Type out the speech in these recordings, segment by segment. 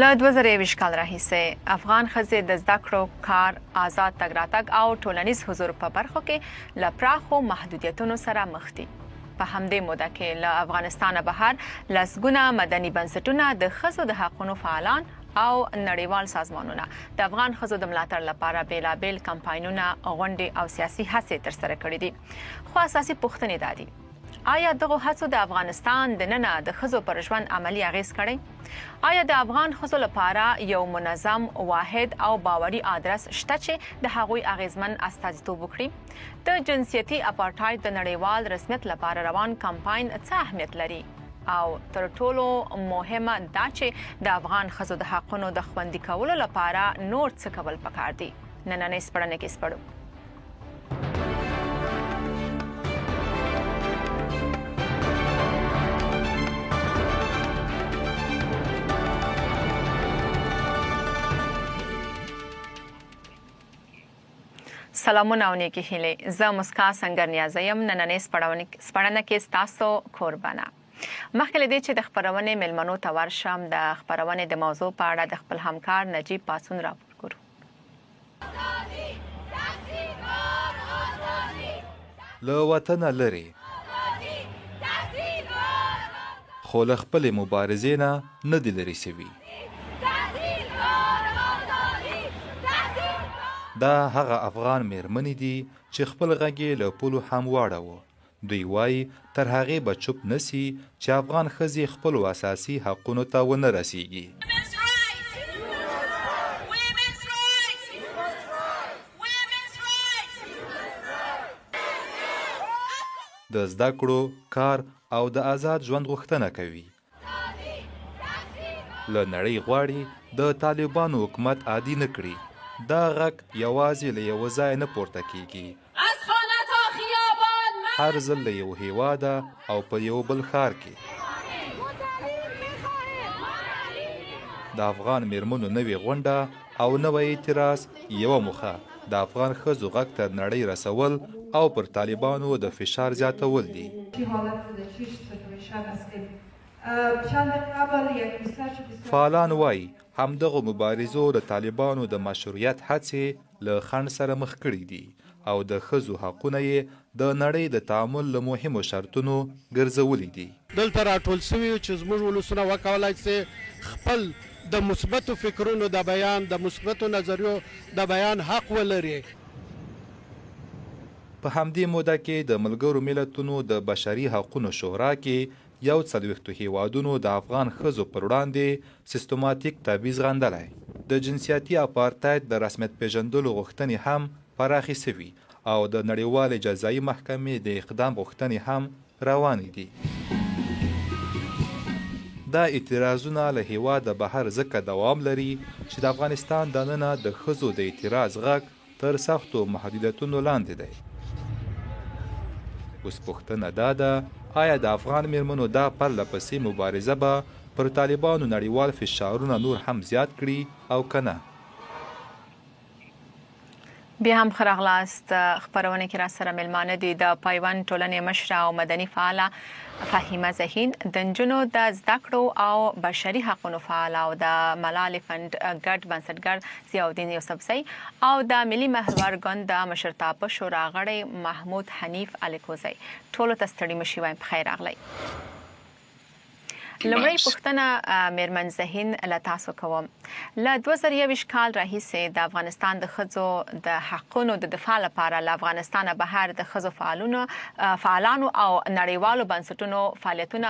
له 2021 کال راهیسې افغان ښځې د زده کړو، کار، ازاد تګ راتګ او ټولنیز حضور په برخو کې له پراخو محدودیتونو سره مخ دي. په همدې موده کې له افغانستانه بهر لسګونه مدني بنسټونه، د ښځو د حقونو فعالان او نړیوال سازمانونه د افغان ښځو د ملاتړ لپاره بېلابېل کمپاینونه، غونډې او سیاسي هڅې ترسره کړې دي. خو اساسي پوښتنې دا دي: آیا دغو هڅو د افغانستان دننه د ښځو پر ژوند عملي اغېز کړی؟ آیا د افغان ښځو لپاره یو منظم، واحد او باوري آدرس شته چې د هغوی اغېزمن استازیتوب وکړي؟ د جنسیتي اپارټاید د نړیوال رسمیت لپاره روان کمپاین څه اهمیت لري؟ او تر ټولو مهمه دا چې د افغان ښځو د حقونو د خوندي کولو لپاره نور څه کول پکار دي؟ نننۍ سپړنه کې سپړو. سلامونه او نیکی هیلې، زه مسکا سنګر نیازی یم. نننۍ سپړنه کې ستاسو کوربنه. مخکې له دې چې د خپرونې میلمنو ته ورشم، د خپرونې د موضوع په اړه د خپل همکار نجیب پاڅون راپور ګورو. له وطنه لرې، خو له خپلې مبارزې نه نه دي لرې سوي. دا هغه افغان مېرمنې دي چې خپل غږ یې له پولو هم واړاوه. دوی وايي، تر هغې به چوپ نه سي چې افغان ښځې خپلو اساسي حقونو ته ونه رسېږي. د زده کړو، کار او د ازاد ژوند غوښتنه کوي. له نړۍ غواړي د طالبانو حکومت عادي نه کړي. دا غږ یوازې له یوه ځایه نه پورته کېږي. هر ځل له یوه هېواده او په یوه بل ښار کې. د افغان مېرمنو نوې غونډه او نوی اعتراض یوه موخه د افغان ښځو غږ تر نړۍ رسول او پر طالبانو د فشار زیاتول دي. فعالان وايي، همدغو مبارزو د طالبانو د مشروعیت هڅې له خنډ سره مخ کړې دي او د ښځو حقونه یې د نړۍ د تعامل له مهمو شرطونو ګرځولي دي. دلته راټول شوي یو چې زموږ ولسونه وکولای شي خپل د مثبتو فکرونو د بیان، د مثبتو نظریو د بیان حق ولري. په همدې موده کې د ملګرو ملتونو د بشري حقونو شورا کې 41 هېوادونو د افغان ښځو پر وړاندې سیستماتیک تبعیض غندلی. د جنسیتي اپارتاید د رسمیت پېژندلو غوښتنې هم پراخې شوي او د نړیوالې جزايي محکمې د اقدام غوښتنې هم روانې دي. دا اعتراضونه له هېواده بهر ځکه دوام لري چې د افغانستان دننه د ښځو د اعتراض غږ تر سختو محدودیتونو لاندې دی. اوس پوښتنه دا ده، آیا د افغان مېرمنو دا پرله پسې مبارزه به پر طالبانو نړیوال فشارونه نور هم زیات کړي او که نه؟ بیا هم ښه راغلاست. خپرونه کې را سره مېلمانه دي د پایوند ټولنې مشره او مدني فعاله فهیمه ذهین، د نجونو د زده کړو او بشري حقونو فعاله او د ملالې فنډ ګډ بنسټګر ضیاءالدین یوسفزی او د ملي محور ګوند د مشرتابه شورا غړی محمود حنیف الکوزی. ټولو ته ستړي مشي وایم، په خیر راغلی. لومړۍ پوښتنه میرمن ذهین له تاسو کوم. له 2021 کال راهیسې د افغانستان د ښځو د حقونو د دفاع لپاره له افغانستانه بهر د ښځو فعالانو او نړیوالو بنسټونو فعالیتونه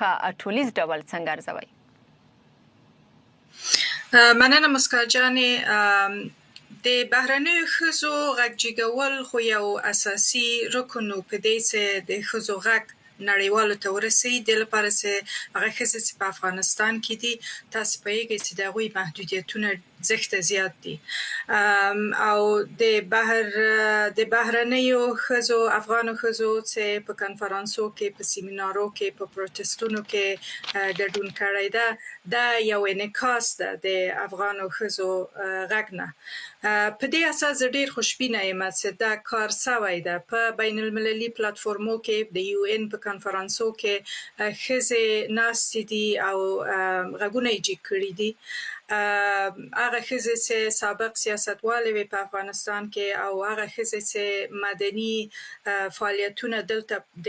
په ټولیز ډول څنګه ارزوئ؟ مننه مسکا جانې. د بهرنیو ښځو غږ جګول خو یو اساسي رکن و په دې چې د ښځو غږ نړیوالو ته ورسوي، د لپاره چې هغه ښځې چې په افغانستان کې دي، تاسو پوهیږئ چې د هغوی محدودیتونه زښته زیات دي او د بهر د بهرنیو ښځو افغانو ښځو چې په کنفرانسو کې په سیمینارو کې په پروتستونو کې ګډون کړی ده دا یو انعکاس ده د افغانو ښځو غږ نه. په دې اساس زه ډیر خوشبینه یم چې دا کار سوی ده. په بین المللي پلاتفورمو کې د یو ان په کنفرانسو کې ښځې ناستې دي او غږونه یې جګ کړي دي. هغه ښځې چې سابق سیاستوالې وې په افغانستان کې او هغه ښځې چې مدني فعالیتونه دلته د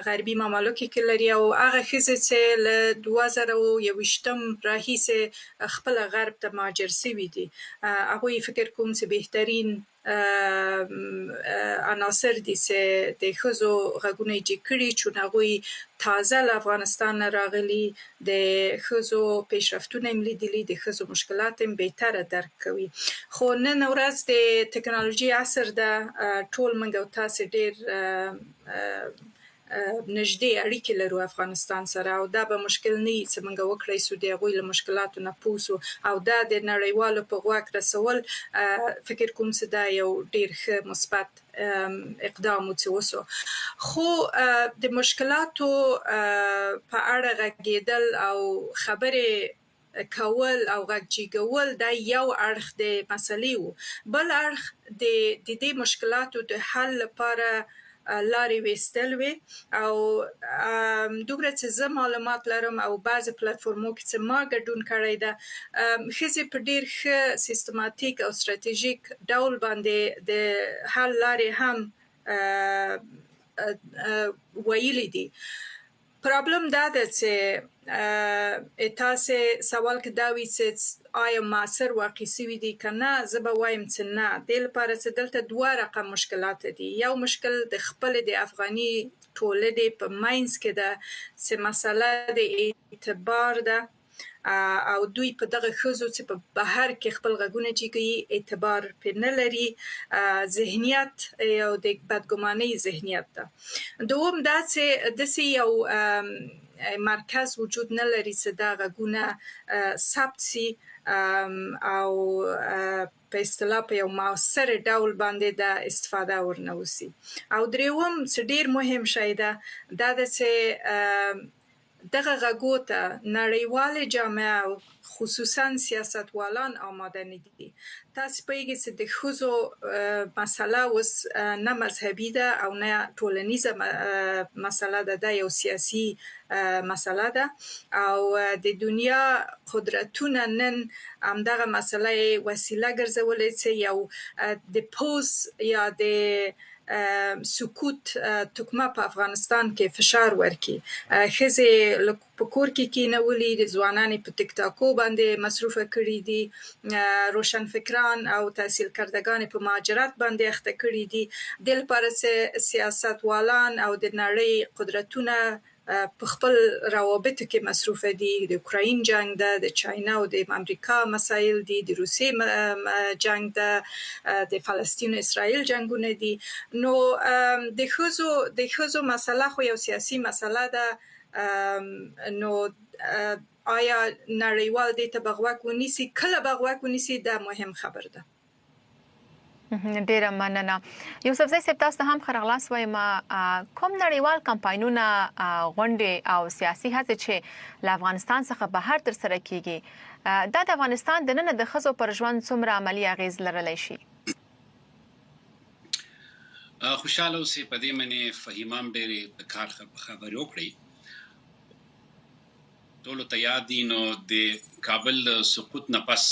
غربي ممالکو کې لري او هغه ښځې چې له 2021 راهیسې خپله غرب ته مهاجر شوي دي، هغوی فکر کوم چې بهترین عناصر دي چې د ښځو غږونه یې جګ کړي، چون هغوی تازه له افغانستان نه راغلي، د ښځو پیشرفتونه یې لیدلي، د ښځو مشکلات یې بهتره درک کوي. خو نن ورځ د ټکنالوژي عصر ده، ټول موږ او تاسې ډېر نږدې اړیکې لرو افغانستان سره او دا به مشکل نه وي چې موږ وکړای سو د هغوی له مشکلاتو نه پوه سو او دا د نړیوالو په غوږ رسول فکر کوم چې دا یو ډیر ښه مثبت اقدام و چې وسو. خو د مشکلاتو په اړه غږېدل او خبرې کول او غږ جګول دا یو اړخ د مسلې وو، بل اړخ د دې مشکلاتو د حل لپاره لارې ویستل وي او دومره چې زه معلومات لرم او بعضې پلتفورمو کې چې ما ګډون کړی ده، ښځې په ډیر ښه سیستماتیک او ستراتیژیک ډول باندې د حل لارې هم ویلي دي. پرابلم دا ده چې تاسې سوال که دا وي چې آیا موثر واقع سوي دي که نه، زه به وایم چې نه. دې لپاره چې دلته دوه رقم مشکلات دي. یو مشکل د خپل د افغاني ټولنې په منځ کې ده چې مسله د اعتبار ده او دوی په دغه ښځو چې په بهر کې خپل غږونه جګوي اعتبار پرې نه لري، ذهنیت یو د بدګمانۍ ذهنیت ده. دوم دا چې داسې یو مرکز وجود نه لري چې دا غږونه ثبت سي او په اصطلاح په یو موثر ډول باندې دا استفاده ورنه وسي. او درېیم چې ډیر مهم شی ده دا ده چې دغه غږو ته نړیوالې جامعه او خصوصا سیاستوالان آماده نه دي. تاسو پوهیږئ چې د ښځو مسله اوس نه مذهبي ده او نه ټولنیزه مسله ده، دا یو سیاسي مسله ده او د دنیا قدرتونه نن همدغه مسله یې وسیله ګرځولې چې یو د پوز یا د سکوت تکمه په افغانستان کې فشار ورکړي. ښځې په کور کې کینولي، ځوانان یې په تیک تاکو باندې مصروفه کړي دي، روشنفکران او تحصیل کردګان یې په مهاجرت باندې اخته کړي دي، دې لپاره چې سیاستوالان او د نړۍ قدرتونه په خپل روابطو کې مصروف دي. د اوکراین جنگ ده، د چاینا او د امریکا مسایل دي، د روسیې جنگ ده، د فلسطین او اسرائیل جنگونه دي. نو د ښځو مسله خو یو سیاسي مسله ده. نو آیا نړیوال دې ته به غوږ ونیسي، کله به غوږ ونیسي، دا مهم خبر ده. ډیره مننه یوسفزی صاحب، تاسو ته هم ښه راغلاست وایم. کوم نړیوال کمپاینونه، غونډې او سیاسي هڅې چې له افغانستان څخه بهر ترسره کیږي، دا د افغانستان دننه د ښځو پر ژوند څومره عملي اغیز لرلی شي؟ خوشاله اوسې. په دې منې فهیمه هم ډېرې د کار خبرې وکړې، ټولو ته یاد دي. نو د کابل سقوط نه پس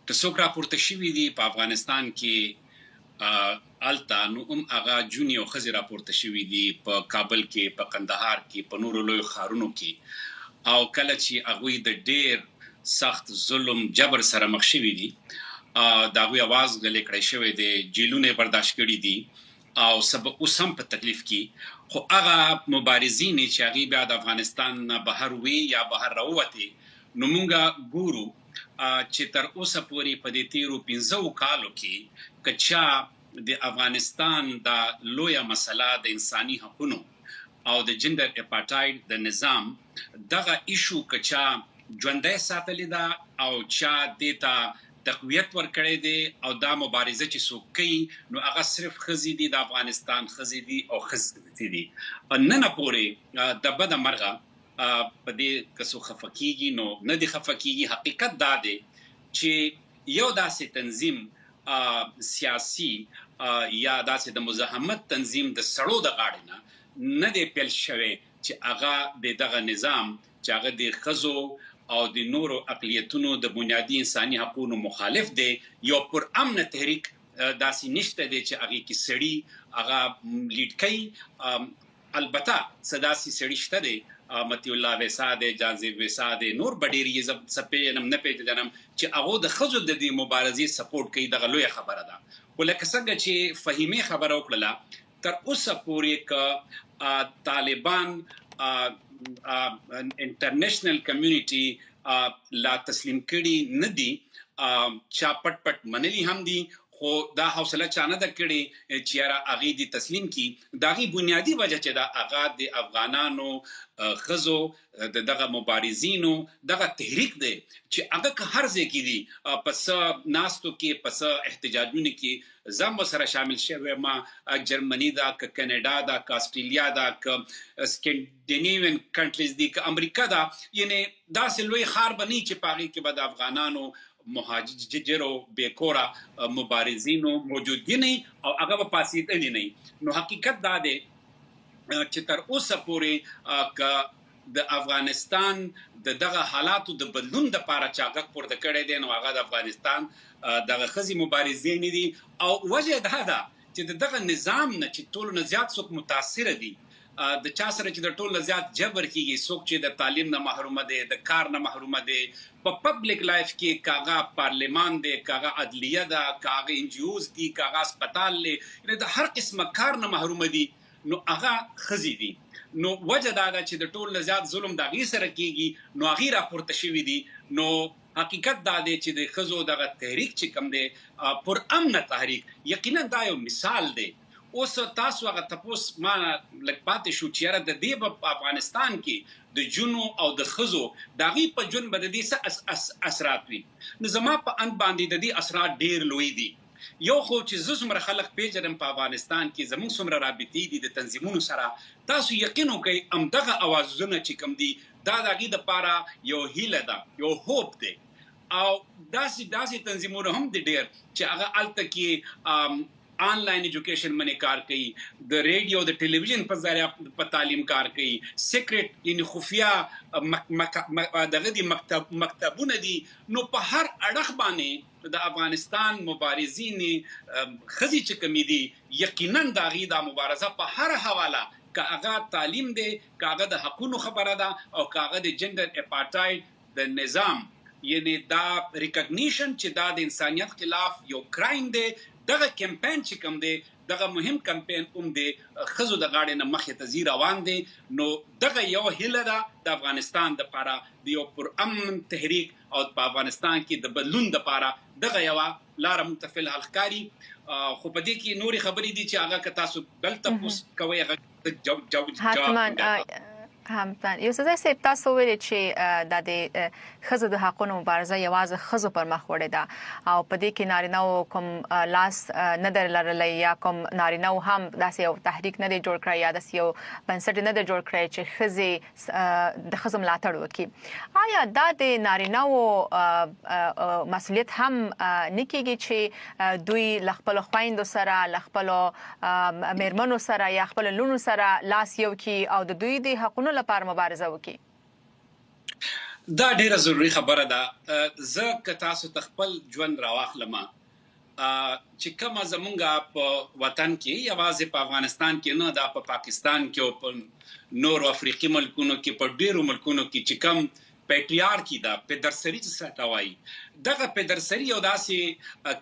که څوک راپورته شوي دي په افغانستان کې الته، نو هم هغه جونې او ښځې راپورته شوي دي په کابل کې، په قندهار کې، په نورو لویو ښارونو کې. او کله چې هغوی د ډیر سخت ظلم جبر سره مخ شوي دي، د هغوی اواز غلی کړی شوی دی، جیلونه یې برداشت کړي دي او سب اوس هم په تکلیف کې. خو هغه مبارزین چې هغوی بیا د افغانستان نه بهر وي یا بهر راووتې، نو مونږ ګورو چې تر اوسه پورې په دې تیرو 5 کالو کې که چا د افغانستان دا لویه مسله د انساني حقونو او د جندر اپارټاید د نظام دغه ایشو که چا ژوندی ساتلې ده، او چا دې ته تقویت ورکړی دی او دا مبارزه چې څوک کوي نو هغه صرف ښځې دي، د افغانستان ښځې دي او ښځې دي. ننه پورې د بده مرغه په دې که څوک خفه کیږي نو نه دې خفه کیږي، حقیقت دا دی چې یو داسې تنظیم سیاسي یا داسې د مزاحمت تنظیم د سړو د غاړې نه نه دی پیل شوی چې هغه د دغه نظام چې هغه د ښځو او د نورو اقلیتونو د بنیادي انساني حقونو مخالف دی، یو پرامنه تحریک داسې نشته دی چې هغې کې سړي هغه لیډ کوي. البته څه داسې سړي شته دی، مطیع الله ویسا دی، جانزیب ویسا دی، نور به ډېر یې زه څه پېژنم نه پېژنم چې هغو د ښځو د دې مبارزې سپورټ کوي، دغه لویه خبره ده. خو لکه څنګه چې فهیمې خبره وکړله، تر اوسه پورې که طالبان انټرنیشنل کمیونټي لا تسلیم کړي نه دي، چا پټ پټ منلي هم دي، خو دا حوصله چا نه ده کړې چې یاره هغې دې تسلیم کړي. د هغې بنیادي وجه چې ده هغه د افغانانو ښځو د دغه مبارزینو دغه تحریک دی چې هغه که هر ځای کې دي، په څه ناستو کې، په څه احتجاجونو کې زه هم ورسره شامل شوی یم، جرمني ده که کاناډا ده که اسټرالیا ده که سکینډینیوین کنټریز دي که امریکا ده، یعنې داسې لوی ښار به نه وي چې په هغې کې به د افغانانو مهاجرو بې کوره مبارزینو موجودګي نه او هغه به پاڅېدلي نه. نو حقیقت دا دی چې تر اوسه پورې که د افغانستان د دغه حالاتو د بدلون لپاره چا غږ پورته کړی دی نو هغه د افغانستان دغه ښځې مبارزینې دي. او وجه دا ده چې د دغه نظام نه چې ټولو نه زیات څوک متاثره دي، د چا سره چې د ټولو نه زیات جبر کیږي، څوک چې د تعلیم نه محرومه دی، د کار نه محرومه دی، په پبلک لایف کې که هغه پارلمان دی، که هغه عدلیه ده، که هغه این جي اوز دي، که هغه هسپتال دی، یعنې د هر قسمه کار نه محرومه دي نو هغه ښځې دي. نو وجه دا ده چې د ټولو نه زیات ظلم د هغې سره کیږي نو هغې راپورته شوي دي. نو حقیقت دا دی چې د ښځو دغه تحریک چې کوم دی پر امنه تحریک، یقینا دا یو مثال دی. اوس تاسو هغه تپوس ما لږ پاتې شو چې یاره د دې به په افغانستان کې د جونو او د ښځو د هغې په ژوند به د دې څه اثرات وي. نو زما په اند باندې د دې اثرات ډېر لوی دي. یو خو چې زه څومره خلک پېژنم په افغانستان کې، زموږ څومره رابطې دي د تنظیمونو سره، تاسو یقین وکړئ همدغه اوازونه چې کوم دي دا د هغې دپاره یو هیله ده، یو هوپ دی. او داسې داسې تنظیمونه هم دي ډېر چې هغه هلته کې آنلاین ایجوکیشن باندې کار کوي، د ریډیو د ټلویزیون په ذریعه په تعلیم کار کوي، سیکریټ یعنی خفیه دغه دي مکتبونه دي. نو په هر اړخ باندې د افغانستان مبارزینې ښځې چې کومې دي یقینا د هغې دا مبارزه په هر حواله، که هغه تعلیم دی، که هغه د حقونو خبره ده، او که هغه د جندر اپارټاید د نظام یعنی دا ریکګنیشن چې دا د انسانیت خلاف یو کرایم دی، دغه کمپاین چې کوم دی دغه مهم کمپاین هم دی ښځو د غاړې نه مخې ته ځي روان دی. نو دغه یو هیله ده د افغانستان دپاره د یو پرامن تحریک او په افغانستان کې د بدلون دپاره دغه یوه لاره موږ ته فی الحال ښکاري. خو په دې کې نورې خبرې دي چې هغه که تاسو بل تپوس کوئ هغه جواب حتما. یوسفزی صاحب، تاسو ویلي چې د دې ښځو د حقونو مبارزه یوازې ښځو پر مخ وړې ده او په دې کې نارینه و کوم لاس نه دی لرلی یا کوم نارینه و هم داسې یو تحریک نه دی جوړ کړی یا داسې یو بنسټ نه دی جوړ کړی چې ښځې د ښځو ملاتړ وکړي. آیا دا د نارینه و مسولیت هم نه کیږي چې دوی له خپلو خویندو سره، له خپلو میرمنو سره یا خپلو لوڼو سره لاس یو کړي او د دوی د حقونو لپاره مبارزه وکړي؟ دا ډیره ضروري خبره ده. زه که تاسو ته خپل ژوند راواخلم چې کومه زمونږ په وطن کې، یوازې په افغانستان کې نه، دا په پاکستان کې او په نورو افریقي ملکونو کې، په ډیرو ملکونو کې چې کوم پیټریارکي ده، پدرسري چې څه ته وایي، دغه پدرسري یو داسې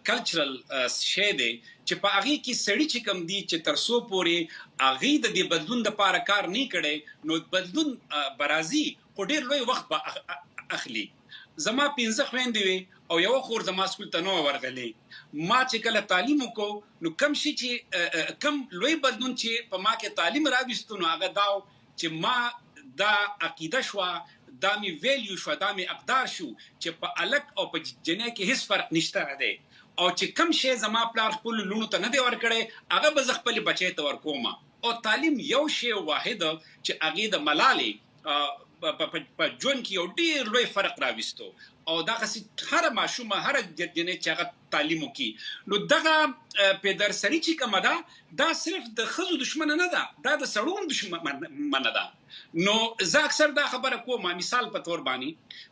کلچرل شی دی چې په هغې کې سړي چې کوم دي چې تر څو پورې هغې د دې بدلون دپاره کار نه کړی نو بدلون به راځي خو ډېر لوی وخت به اخلي. زما 5 خویندې وې او یوه خور زما سکول ته نه وه ورغلې. ما چې کله تعلیم وکړو نو کم شي چې کم لوی بدلون چې په ما کې تعلیم راویستو نو هغه دا چې ما دا عقیده شوه دا می ویلیو شو، دا می اقدار شو چې په الک او په جنۍ کې هیڅ فرق نشته دی، او چې کم شی زما پلار خپل لونو ته نه دی ورکړی هغه به زه خپل بچی ته ورکوم. او تعلیم یو شی واحد چې هغه د ملالې په ژوند کې یو ډیر لوی فرق راوستو، او دغه هر ماشومه هر جنۍ چې هغه تعلیم وکړي، نو دغه پدرسري چې کومه ده دا صرف د ښځو دښمنه نه ده، دا د سړو هم دښمنه ده. نو زه اکثر دا خبره کوم، مثال په تور باندې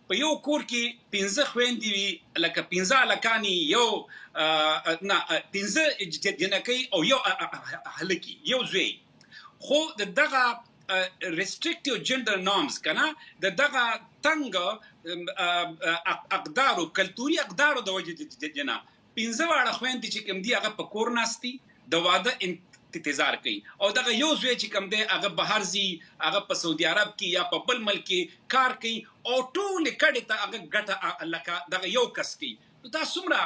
په یو کور کې 5 خویندې وي، لکه 5 هلکان، یو نه 5 جنکۍ او یو هلکی، یو زوی، خو د دغه ریستریکټیو جندر نارمز کنه، د دغه تنګ اقدارو کلتوري اقدارو د وجې جنا 5 واړه خویندې چې کوم دي هغه په کور ناست دي، د واده انتظار کوي، او دغه یو زوی چې کوم دی هغه بهر ځي، هغه په سعودي عرب کې یا په بل ملک کې کار کوي، او ټولې کډې ته هغه ګټه لکه دغه یو کس کوي. نو دا څومره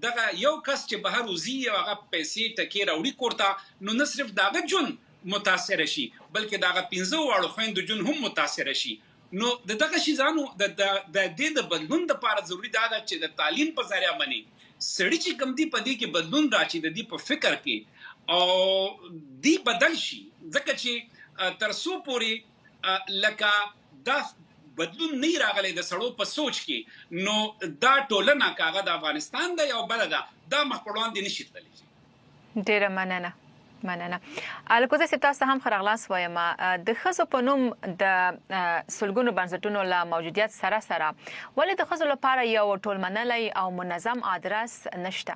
دغه یو کس چې بهر وځي او هغه پیسې ټکې راوړي کور ته، نو نه صرف د هغه ژوند متاثر شي بلکې د هغه 5 واړو خویندو ژوند هم متاثر شي. نو د دغه شیزانو د دې د بدلون دپاره ضروري دا ده چې د تعلیم په ذریعه باندې سړي چې کوم دي په دې کې بدلون راشي، د دې په فکر کې او دی بدل شي، ځکه چې تر څو پورې لکه دا بدلون نه راغلی د سړو په سوچ کې، نو دا ټولنه که هغه د افغانستان ده یا بله ده، دا مخ په وړاندې نشي تللی. ډېره مننه. مننه. الکوزی صاحب، تاسو هم ښه راغلاست وایم. د ښځو په نوم د سلګونو بنسټونو له موجودیت سره سره ولې د ښځو لپاره یو ټولمنلی او منظم آدرس نشته؟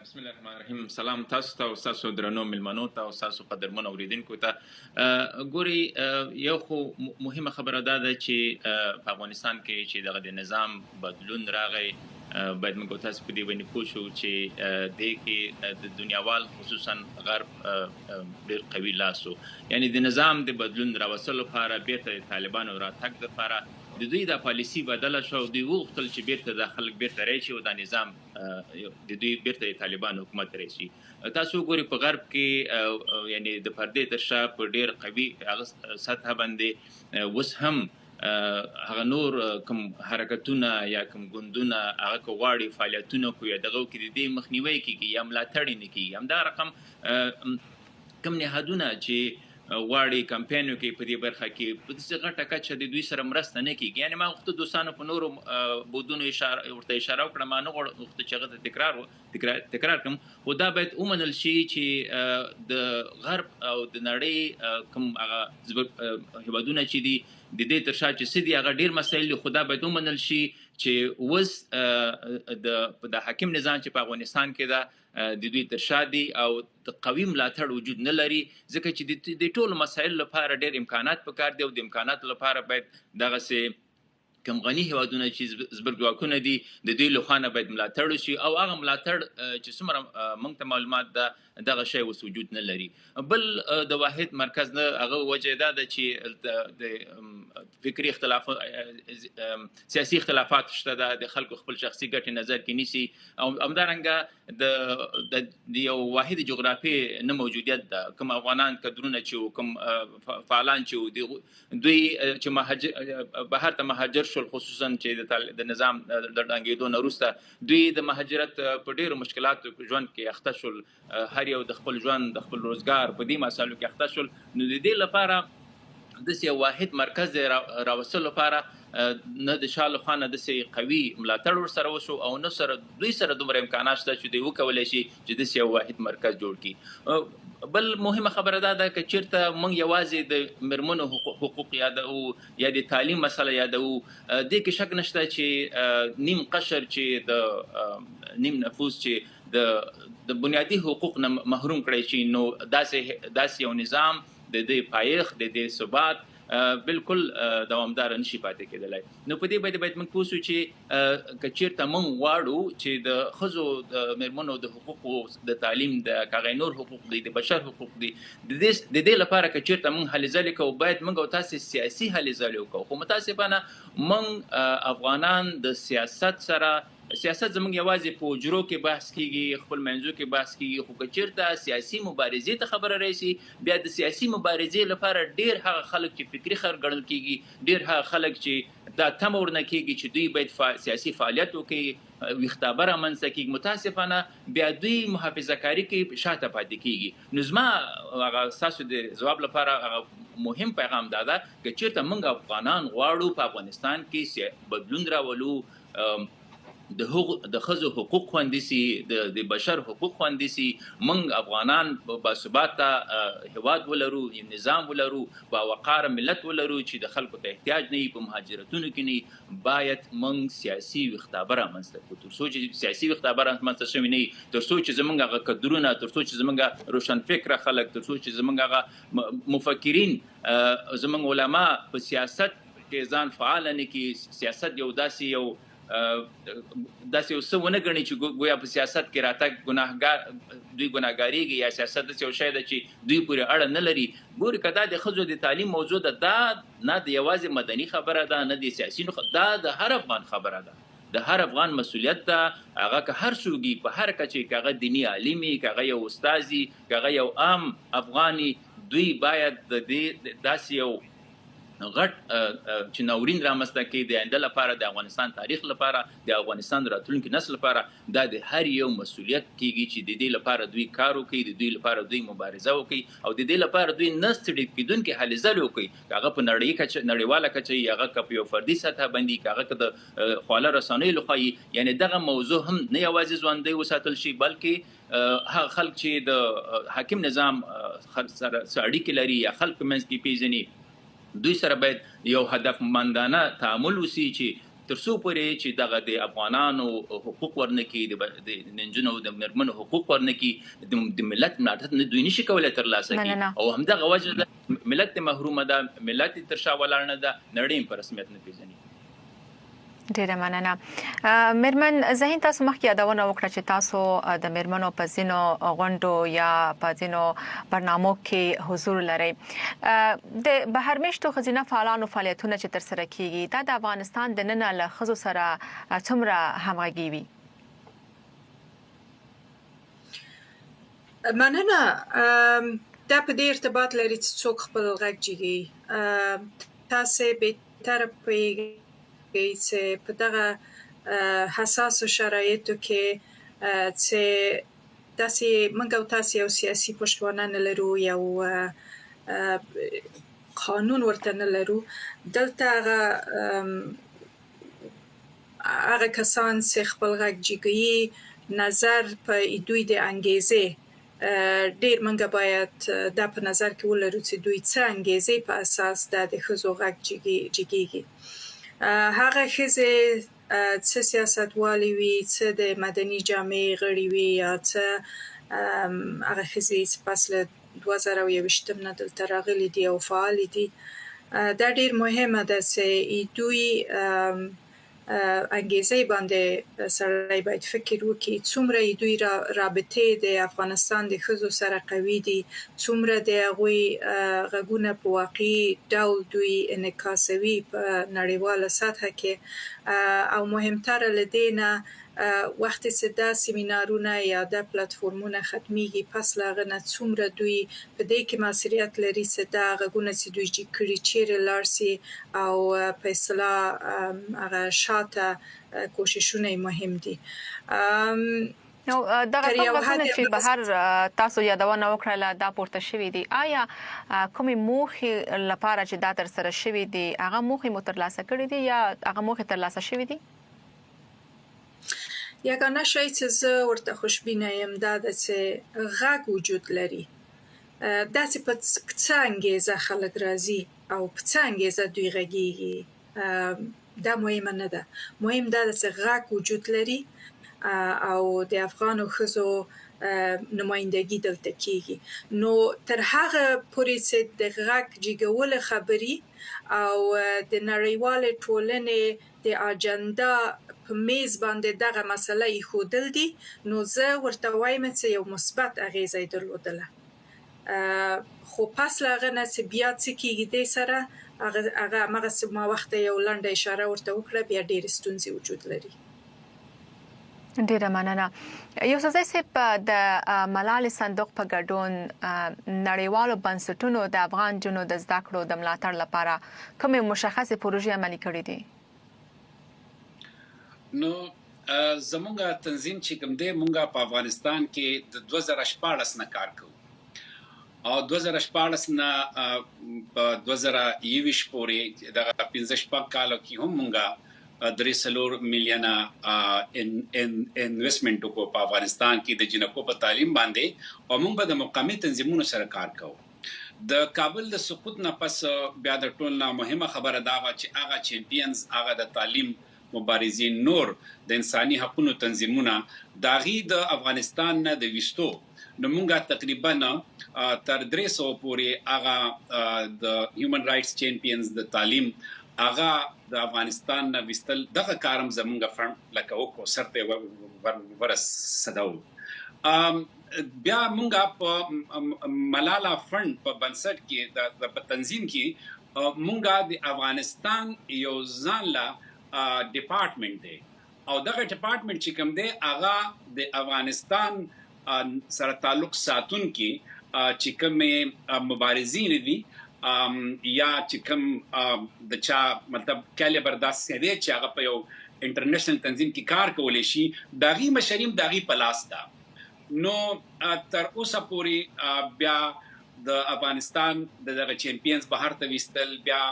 بسم الله الرحمن الرحیم. سلام تاسو ته او تاسو درنو میلمنو ته او تاسو قدرمن اوریدونکو ته. ګوري، یو خو مهمه خبره دا ده چې په افغانستان کې چې دغه د نظام بدلون راغی، باید موږ تاسو په دې باندې پوه شو چې دې کې د دنیاوال خصوصا غرب ډیر قوي لاس و، یعنی د نظام د بدلون راوستلو لپاره بیرته د طالبانو راتګ لپاره د دوی دا پالیسي بدله شوه او دوی وغوښتل چې بیرته دا خلک بیرته راشي او دا نظام د دوی بیرته د طالبانو حکومت راشي. تاسو وګورئ په غرب کې یعنی د پردې تر شا په ډیر قوي هغه سطح باندې اوس هم هغه نور کوم حرکتونه یا کوم ګوندونه هغه که غواړي فعالیتونه کوي یا دغه کې د دې مخنیوی کېږي یا ملاتړ یې نه کېږي. همدا رقم کوم نهادونه چې غواړي کمپاین وکړي په دې برخه کې په داسې غټه کچه د دوی سره مرسته نه کېږي. یعنې ما غوښته دوستانو په نورو بودونو ورته اشاره وکړه، ما نه غوښته چې هغه ته تکرار کړم، خو دا باید ومنل شي چې د غرب او د نړۍ کوم هغه هېوادونه چې دي د دې تر شا چې څه دي هغه ډېر مسایل دي، خو دا باید ومنل شي چې اوس د حاکم نظام چې په افغانستان کې ده د دوی تر شا دي او د قوي ملاتړ وجود نه لري، ځکه چې د ټولو مسایلو لپاره ډېر امکانات پکار دي او د امکاناتو لپاره باید دغسې کوم غني هېوادونه چې زبرځواکونه دي د دوی له خوا نه باید ملاتړ وشي او هغه ملاتړ چې څومره موږ ته معلومات ده دغه شی اوس وجود نه لري. بل د واحد مرکز نه هغه وجه دا ده چې د فکري اختلاف سیاسي اختلافات شته ده، د خلکو خپل شخصي ګټې نظر کې نیسي او همدارنګه د یو واحد جغرافیې نه موجودیت ده. کوم افغانان کدرونه چې وو، کوم فعالان چې وو، دوی چې بهر ته مهاجر شول، خصوصا چې د نظام د ړنګېدو نه وروسته دوی د مهاجرت په ډېرو مشکلاتو ژوند کې اخته شول، هر یو د خپل ژوند د خپل روزګار په دې مسایلو کې اخته شول. نو د دې لپاره داسې یو واحد مرکز د راوستلو لپاره نه د شا له خوا نه داسې قوي ملاتړ ورسره وشو او نه سره دوی سره دومره امکانات شته چې دوی وکولی شي چې داسې یو واحد مرکز جوړ کړي. بل مهمه خبره دا ده که چېرته موږ یوازې د مېرمنو حقوق یادوو یا د تعلیم مسله یادوو، دې کې شک نشته چې نیم قشر چې د نیم نفوس چې د بنیادي حقوق نه محروم کړی شي، نو داسې یو نظام د دې پایښت د دې ثبات بالکل دوامدار نشي پاتې کېدلی. نو په دې باندې باید موږ پوه شو چې که چېرته موږ غواړو چې د ښځو د مېرمنو د حقوقو د تعلیم د هغه نور حقوق دي، د بشر حقوق دي، د دې لپاره که چېرته موږ هلې ځلې کوو باید موږ او تاسې سیاسي هلې ځلې وکړو. خو متاسفانه موږ افغانان د سیاست سره سیاست زموږ یوازې په حجرو کې بحث کیږي، خپل منځو کې بحث کیږي، خو که چیرته سیاسي مبارزې ته خبره راشي، بیا د سیاسي مبارزې لپاره ډیر هغه خلک چې فکري خلک ګڼل کیږي، ډیر هغه خلک چې دا تمه ورنه کیږي چې دوی باید سیاسي فعالیت وکړي، ویښتابه رامنځته کیږي، متاسفانه بیا دوی محافظه کاري کې شاته پاتې کیږي. نو زما هغه ستاسو د ځواب لپاره هغه مهم پیغام دا ده، که چیرته موږ افغانان غواړو په افغانستان کې بدلون راولو، د هغو د ښځو حقوق خوندي سي، د بشر حقوق خوندي سي، موږ افغانان باثباته هیواد ولرو، نظام ولرو، با وقاره ملت ولرو چې د خلکو ته احتیاج نه وي، په مهاجرتونو کې نه وي، باید موږ سیاسي ویښتابه رامنځته کړو. تر څو چې سیاسي ویښتابه رامنځته شوې نه وي، تر څو چې زموږ هغه کدرونه، تر څو چې زموږ روشنفکره خلک، تر څو چې زموږ هغه مفکرین، زموږ علما په سیاست کې ځان فعال نه کړي، سیاست یو داسې یو داسې یو څه ونه ګڼي چې ګویا په سیاست کې راتګ ګناهګار، دوی ګناهګاریږي، یا سیاست داسې یو شی ده چې دوی پورې اړه نه لري. ګوري که دا د ښځو د تعلیم موضوع ده، دا نه د یوازې مدني خبره ده، نه د سیاسي، دا د هر افغان خبره ده، د هر افغان مسؤلیت ده. هغه که هر څوک وي، په هر کچه، که هغه دیني عالم وي، که هغه یو استاد وي، که هغه یو عام افغان وي، دوی باید د دې داسې یو غټ چې ناورین رامنځته کړي د آینده لپاره، د افغانستان تاریخ لپاره، د افغانستان راتلونکي نسل لپاره، دا د هر یو مسؤلیت کیږي چې د دې لپاره دوی کار وکړي، د دوی لپاره دوی مبارزه وکړي، او د دې لپاره دوی نه ستړي کېدونکي هلې ځلې وکړي، که هغه په نړۍ کچه، نړیواله کچه وي، هغه که په یو فردي سطح باندې، که هغه که د خواله رسنیو لخوا وي. یعنې دغه موضوع هم نه یوازې ژوندۍ وساتل شي، بلکې هغه خلک چې د حاکم نظام سره اړیکې لري یا خلک په منځ کې پیژني، دوی سره باید یو هدفمندانه تعامل وسی چې تر څو پورې چې دغه د افغانانو حقوق ورنکړي، د نجونو د مېرمنو حقوق ورنکړي، د ملت ملاتړ دوی نشي کولای ترلاسه کړي. او همدغه وجه ده ملت محرومه ده، ملت تر شا ولاړ نه ده، نړۍ په رسمیت نه پیژني. ډیره مننه. میرمن ذهین، تاسو مخکې یادونه وکړه چې تاسو د میرمنو په ځینو غونډو یا په ځینو برنامو کې حضور لرئ. د بهر میشتو ښځینه فعالانو فعالیتونه چې ترسره کیږي، دا د افغانستان د ننه له ښځو سره څومره همغږي وي؟ مننه. دا په دې ارتباط لري چې څوک خپل غږ جګوي. تاسې بهتره پوهېږئ چې په دغه حساسو شرایطو کې چې داسې موږ او تاسې یو سیاسي پشتوانه نه لرو، یو قانون ورته نه لرو، دلته هغه کسان چې خپل غږ جګوي، نظر په دوی د انګیزې ډیر موږ باید دا په نظر کې ولرو چې دوی څه انګیزې په اساس د ښځو غږ جګیږي. هغه ښځې څه سیاستوالې وي، څه د مدني جامعې غړي وي، یا څه هغه ښځې چې پس له 2021 نه دلته راغلي دي او فعالې دي، دا ډیر مهمه ده چې دوی انګیزې باندې سړی باید فکر وکړي، څومره دوی رابطې د افغانستان د ښځو سره قوي دي، څومره د هغوی غږونه په واقعي ډول دوی انعکاسوي په نړیواله سطحه کې. او مهمتره له دې نه وخت چې دا سیمینارونه یا دا پلاتفورمونه ختمیږي، پس له هغه نه څومره دوی په دې کې مسؤلیت لري چې دا غږونه چې دوی جګ کړي چیرې لاړ سي، او په اصطلاح هغه شاته کوششونه یې مهم دي. نو دغه کوم غږونه چې بهر تاسو یادونه وکړه دا پورته شوي دي، آیا کومې موخې لپاره چې دا ترسره شوي دي هغه موخې مو ترلاسه کړې دي یا هغه موخې ترلاسه شوي دي؟ یگانه شی چې زه ورته خوشبینه یم دا ده چې غږ وجود لري. داسې په څه انګیزه خلک راځي او په څه انګیزه دوی غږیږي دا مهمه نه ده. مهم دا ده چې غږ وجود لري او د افغانو ښځو نمایندګي دلته کیږي. نو تر هغه پورې چې د غږ جګولو خبري او د نړیوالې ټولنې د اجنډا په میز باندې دغه مسله ایښودل دي، نو زه ورته وایم چې یو مثبت اغیزه یې درلودله. خو پس له هغه نه چې بیا څه کیږي دې سره هغه هماغسې ما وخته یو لنډه اشاره ورته وکړه، بیا ډېرې ستونزې وجود لري. ډیره مننه یوسفزی صاحب. د ملالې صندوق په ګډون نړیوالو بنسټونو د افغان جنو د زده کړو د ملاتړ لپاره کومې مشخصې پروژې عملي کړې دي؟ نو زمونږ تنظیم چې کوم دی، مونږ په افغانستان کې د 2016 نه کار کوو او 2016 نه په 2021 پورې دغه 15 شپږ کالو کې هم مونږه 3-4 میلیونه انویسټمنټ وکړو په افغانستان کې د جنکو په تعلیم باندې، او مونږ به د مقامي تنظیمونو سره کار کوو. د کابل د سقوط نه پس بیا د ټول نه مهمه خبره دا وه چې هغه چمپینز، هغه د تعلیم مبارزین، نور د انساني حقونو تنظیمونه د هغې د افغانستان نه د ویستو، نو مونږه تقریبا تر 300 پورې هغه د هیومن رائټس چمپینز د تعلیم هغه د افغانستان نه وستل. دغه کارم زمونږ فند لکه وکړو، سرته ورسېدو. بیا مونږه په ملاله فند په بنسټ کې د په تنظیم کې مونږه د افغانستان یو ځان له ډپارټمنټ دی، او دغه ډپارټمنټ چې کوم دی هغه د افغانستان سره تعلق ساتونکي چې کوم مبارزین دي یا چې کوم د چا مطلب کالیبر داسې دی چې هغه په یو انټرنیشنل تنظیم کې کار کولی شي، د هغې مشري هم د هغې په لاس ده. نو تر اوسه پورې بیا د افغانستان د دغه چمپینز بهر ته ویستل، بیا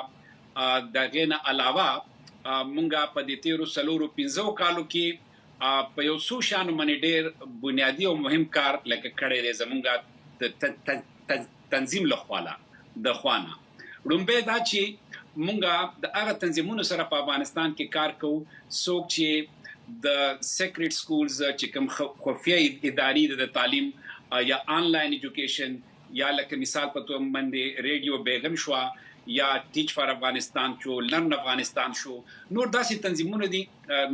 د هغې نه علاوه مونږه په دې تیرو 4-5 کالو کې په یو څو شیانو باندې ډیر بنیادي او مهم کار لکه کړی دی زمونږ د تنظیم له خواله د خوانه. لومړی دا چې مونږه د هغه تنظیمونو سره په افغانستان کې کار کوو څوک چې د سیکریټ سکولز چې کوم خفیه ادارې د تعلیم یا آنلاین ایجوکیشن یا لکه مثال په توګه باندې ریډیو بیگم شو یا ټیچ فار افغانستان شو، لرن افغانستان شو، نور داسې تنظیمونه دي،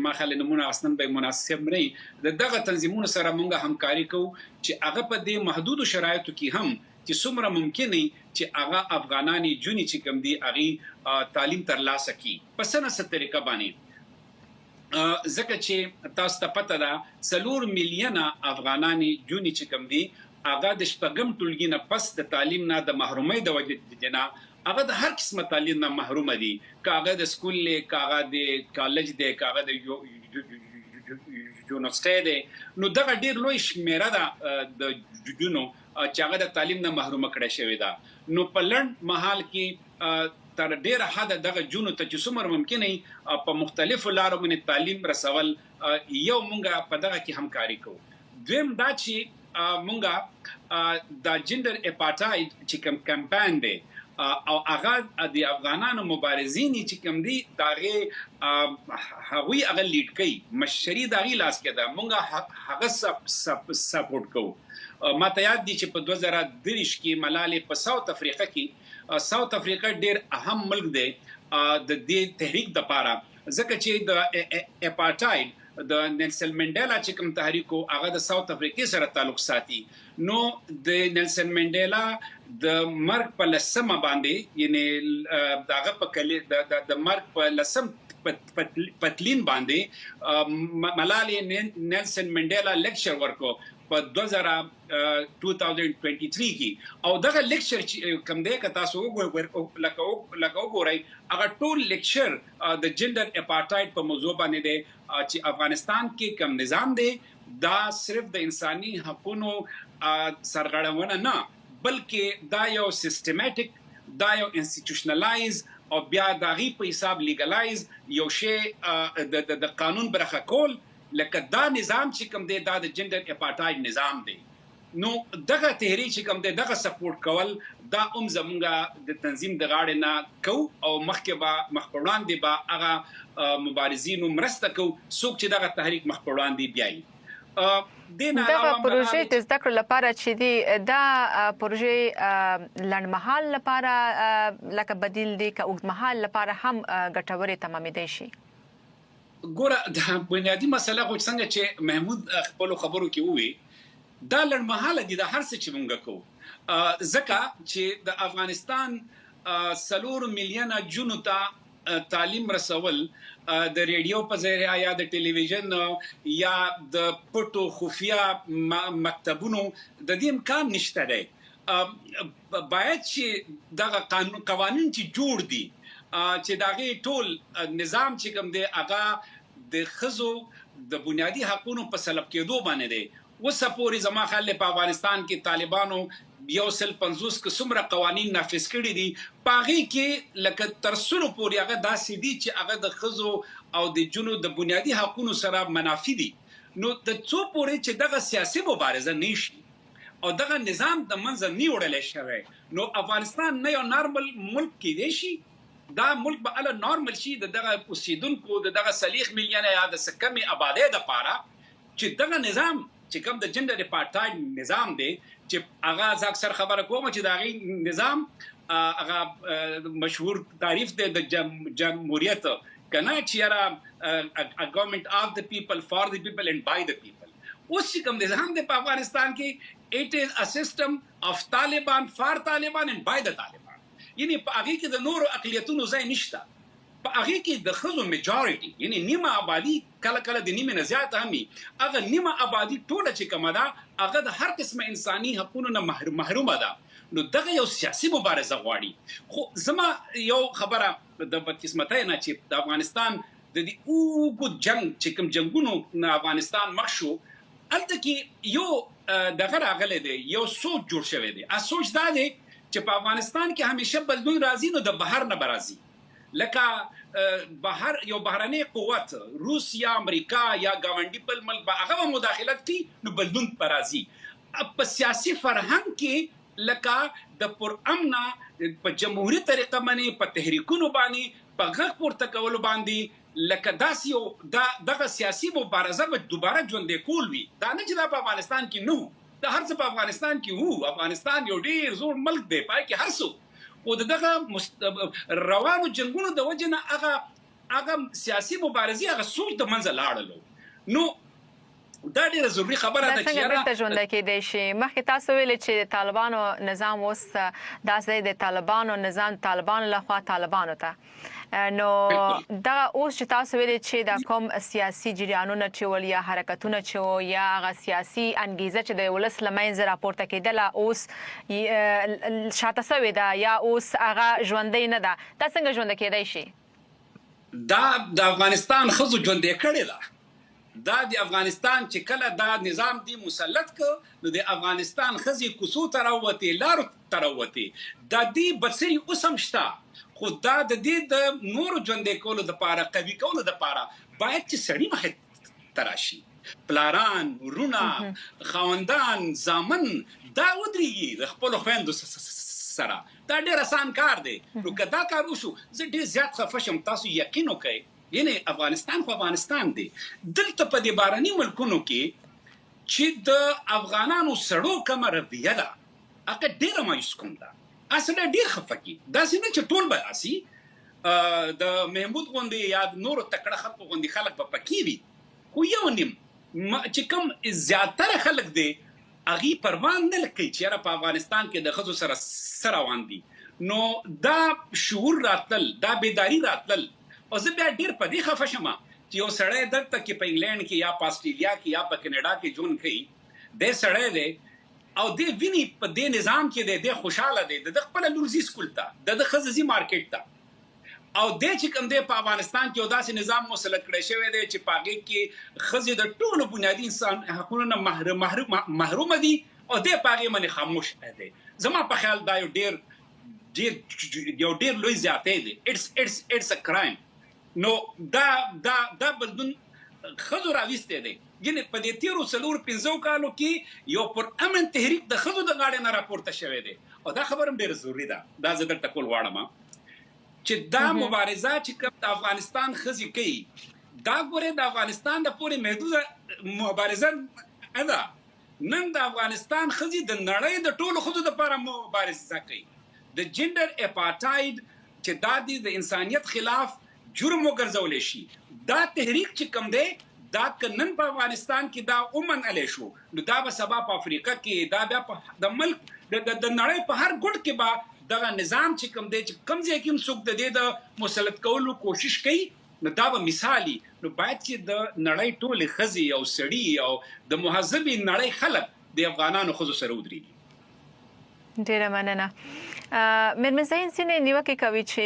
ما خل نمونه اصلا به مناسب نه. د دغه تنظیمونو سره مونږ همکاري کوو چې هغه په دې محدودو شرایطو کې هم چې څومره ممکن وي چې هغه افغانانې جونې چې کوم دي هغې تعلیم ترلاسه کړي په څه نه څه طریقه باندې، ځکه چې تاسو ته پته ده 4 میلیونه افغانانې جونې چې کوم دي هغه د شپږم ټولګي نه پس د تعلیم نه د محرومۍ د وجې نه هغه د هر قسمه تعلیم نه محرومه دي، که هغه د سکول دی، که هغه د کالج دی، که هغه د یونیورسټۍ دی. نو دغه ډیر لوی شمیره ده د جونو چې هغه د تعلیم نه محرومه کړی شوې ده. نو په لنډ مهال کې تر ډیره حده دغه جونو ته چې څومره ممکن وي په مختلفو لارو باندې تعلیم رسول، یو مونږه په دغه کې همکاري کوو. دویم دا چې مونږه د جندر اپارټاید چې کوم کمپاین دی او هغه د افغانانو مبارزین چې کوم دي د هغې هغوی هغه لیډ کوي، مشري د هغې لاس کې ده، مونږ هغه سپورټ کوو. ما ته یاد دي چې په 2023 کې ملالې په ساوت افریقا کې، ساوت افریقا ډیر اهم ملک دی د دې تحریک دپاره، ځکه چې د اپارټاید د نیلسن منډیلا چې کوم تحریک و هغه د ساوت افریقې سره تعلق ساتي. نو د نیلسن منډیلا د مرګ په لسمه باندې، یعنی د هغه په کلی د مرګ په لسم پتلین باندې ملالې نیلسن منډیلا لیکچر ورکو په 2023 کې، او دغه لیکچر چې کوم دی که تاسو لکه وګورئ هغه ټول لیکچر د جندر اپارټاید په موضوع باندې دی چې افغانستان کې کوم نظام دی دا صرف د انساني حقونو سرغړونه نه، بلکې دا یو سیستماتیک، دا یو انسټیټیوشنلایز او بیا د هغې په حساب لیګلایز یو شی د قانون برخه کول، لکه دا نظام چې کوم دی دا د جندر اپارټاید نظام دی. نو دغه تحریک چې کوم دی دغه سپورټ کول دا هم زمونږ د تنظیم د غاړې نه کوو، او مخکې به مخ په وړاندې به هغه مبارزینو مرسته کوو څوک چې دغه تحریک مخ په وړاندې بیایي. دغه پروژې د زده کړو لپاره چې دي دا پروژې لنډمهال لپاره لکه بدیل دي که اوږدمهال لپاره هم ګټورې تمامېدای شي؟ ګوره د بنیادي مسله خو څنګه چې محمود خپلو خبرو کې ووی دا لنډمهاله دي، دا هر څه چې مونږ کوو، ځکه چې د افغانستان 4 میلیونه جونو ته تعلیم رسول د ریډیو په ذریعه یا د ټلویزیون یا د پټو خفیه مکتبونو د دې امکان نشته دی. باید چې دغه قانون قوانین چې جوړ دي، چې د هغې ټول نظام چې کوم دی هغه د ښځو د بنیادي حقونو په سلب کېدو باندې دی. اوسه پورې زما خیال دی په افغانستان کې طالبانو 150 که څومره قوانین نافذ کړي دي، په هغې کې لکه تر سلو پورې هغه داسې دي چې هغه د ښځو او د جونو د بنیادي حقونو سره منافي دي. نو د څو پورې چې دغه سیاسي مبارزه نه شي او دغه نظام د منځه نه وړل شوی، نو افغانستان نه یو نارمل ملک کېدای شي. دا ملک به اله نارمل شي د دغه اوسیدونکو د دغه 40 میلیونه یا د څه کمې آبادۍ دپاره چې دغه نظام چې کوم د جندر اپارتاید نظام دی، چې هغه زه اکثر خبره کوم چې د هغې نظام هغه مشهور تعریف دی د جمهوریت که نه، چې یاره a government of the people, for the people and by the people. اوس چې کوم نظام دی په افغانستان کې، it is a system of Taliban, for Taliban and by the Taliban. یعنی په هغې کې د نورو اقلیتونو ځای نشته. په هغې کې د ښځو میجارټي، یعنی نیمه آبادي، کله کله د نیمې نه زیاته هم وي، هغه نیمه آبادي ټوله چې کومه ده هغه د هر قسمه انساني حقونو نه محرومه ده. نو دغه یو سیاسي مبارزه غواړي. خو زما یو خبره د بدقسمتۍ نه چې د افغانستان د دې اوږد جنګ چې کوم جنګونو نه افغانستان مخ شو، هلته کې یو دغه راغلی دی، یو سوچ جوړ شوی دی. سوچ دا دی چې په افغانستان کې همیشه بدلون راځي نو د بهر نه به راځي، لکه بهر یو بهرنی قوت، روس یا امریکا یا ګاونډي بل ملک به هغه به مداخلت کوي نو بدلون به راځي. په سیاسي فرهنګ کې لکه د پرامنه په جمهوري طریقه باندې، په تحریکونو باندې، په غږ پورته کولو باندې، لکه داسې یو دغه سیاسي مبارزه به دوباره ژوندی کول وي. دا نه چې دا په افغانستان کې نه وو، دا هر څه په افغانستان کې وو. افغانستان یو ډیر زوړ ملک دی، پای کې هر څه، خو د دغه روانو جنګونو د وجې نه هغه هغه سیاسي مبارزې هغه سوچ د منځه لاړلو. نو دا ډیره ضروري خبره ده چې څنګه بیرته ژوندی کېدای شي. مخکې تاسو ویلې چې د طالبانو نظام اوس داسې دی، د طالبانو نظام طالبانو لخوا طالبانو ته. نو دغه اوس چې تاسو ویلې چې دا کوم سیاسي جریانونه چې ول یا حرکتونه چې و یا هغه سیاسي انګیزه چې د ولس له منځه راپورته کېدله اوس شاته سوې ده یا اوس هغه ژوندۍ نه ده، دا څنګه ژوندی کېدای شي؟ دا د افغانستان ښځو ژوندی کړې ده. دا د افغانستان چې کله دا نظام دی مسلط که، نو د افغانستان ښځې کوڅو ته راووتې، لارو ته راووتې. دا دې بڅري اوس هم شته، خو دا د دې د نورو ژوندی کولو دپاره، قوي کولو دپاره باید چې سړي مخې ته راشي، پلاران، وروڼه، خاوندان، زامن دا ودرېږي د خپلو خویندو سره. دا ډېر اسان کار دی. نو که دا کار وشو زه ډېر زیات خفه شم. تاسو یقین وکړئ، یعنی افغانستان خو افغانستان دی، دلته په دې بهرني ملکونو کې چې د افغانانو سړو کومه رویه ده هغه ډېره مایوس کوم ده، اصله ډېر خفه کړي. داسې نه چې ټول به داسې د محمود غوندې یا د نورو تکړه خلکو غوندې خلک به پکې وي، خو یو نیم چې کوم زیاتره خلک دی هغوی پروا نه کوي چې یاره په افغانستان کې د ښځو سره څه روان دي. نو دا شعور راتلل، دا بیداری راتلل، او زه بیا ډېر په دې خفه شم چې یو سړی دلته کې په انګلند کې یا په اسټرالیا کې یا په کینیډا کې ژوند کوي، دی سړی دی او دی ویني په دې نظام کې دی، دی خوشحاله دی، د ده خپله لور ځي سکول ته، د ده ښځه ځي مارکیټ ته، او دی چې کوم دی په افغانستان کې یو داسې نظام مسلط کړی شوی دی چې په هغې کې ښځې د ټولو بنیادي انسان حقونو نه محرومه دي، او دی په هغې باندې خاموش دی. زما په خیال دا یو ډېر ډېر یو ډېر لوی زیاتی دی، it's a crime. نو دا دا دا بدلون ښځو راویستی دی. یعنې په دې تېرو 4-5 کالو کې یو پر امن تحریک د ښځو د غاړې نه راپورته شوی دی، او دا خبره هم ډېره ضروري ده. دا زه درته کول غواړم چې دا مبارزه چې کوم د افغانستان ښځې کوي، دا ګورې د افغانستان د پورې محدوده مبارزه نه ده. نن د افغانستان ښځې د نړۍ د ټولو ښځو دپاره مبارزه کوي. د جندر اپارتاید چې دا دی د انسانیت خلاف جرم وګرځولی شي، دا تحریک چې کوم دی دا که نن په افغانستان کې دا ومنلی شو، نو دا به سبا په افریقا کې، دا بیا په د ملک د نړۍ په هر ګوټ کې به دغه نظام چې کوم دی، چې کوم ځای کې هم څوک د دې د مسلط کولو کوشش کوي نو دا به مثال وي. نو باید چې د نړۍ ټولې ښځې او سړي او د مهذبې نړۍ خلک د افغانانو ښځو سره ودرېږي. ډیره مننه. میرمن زهین، ځینې نیوکې کوي چې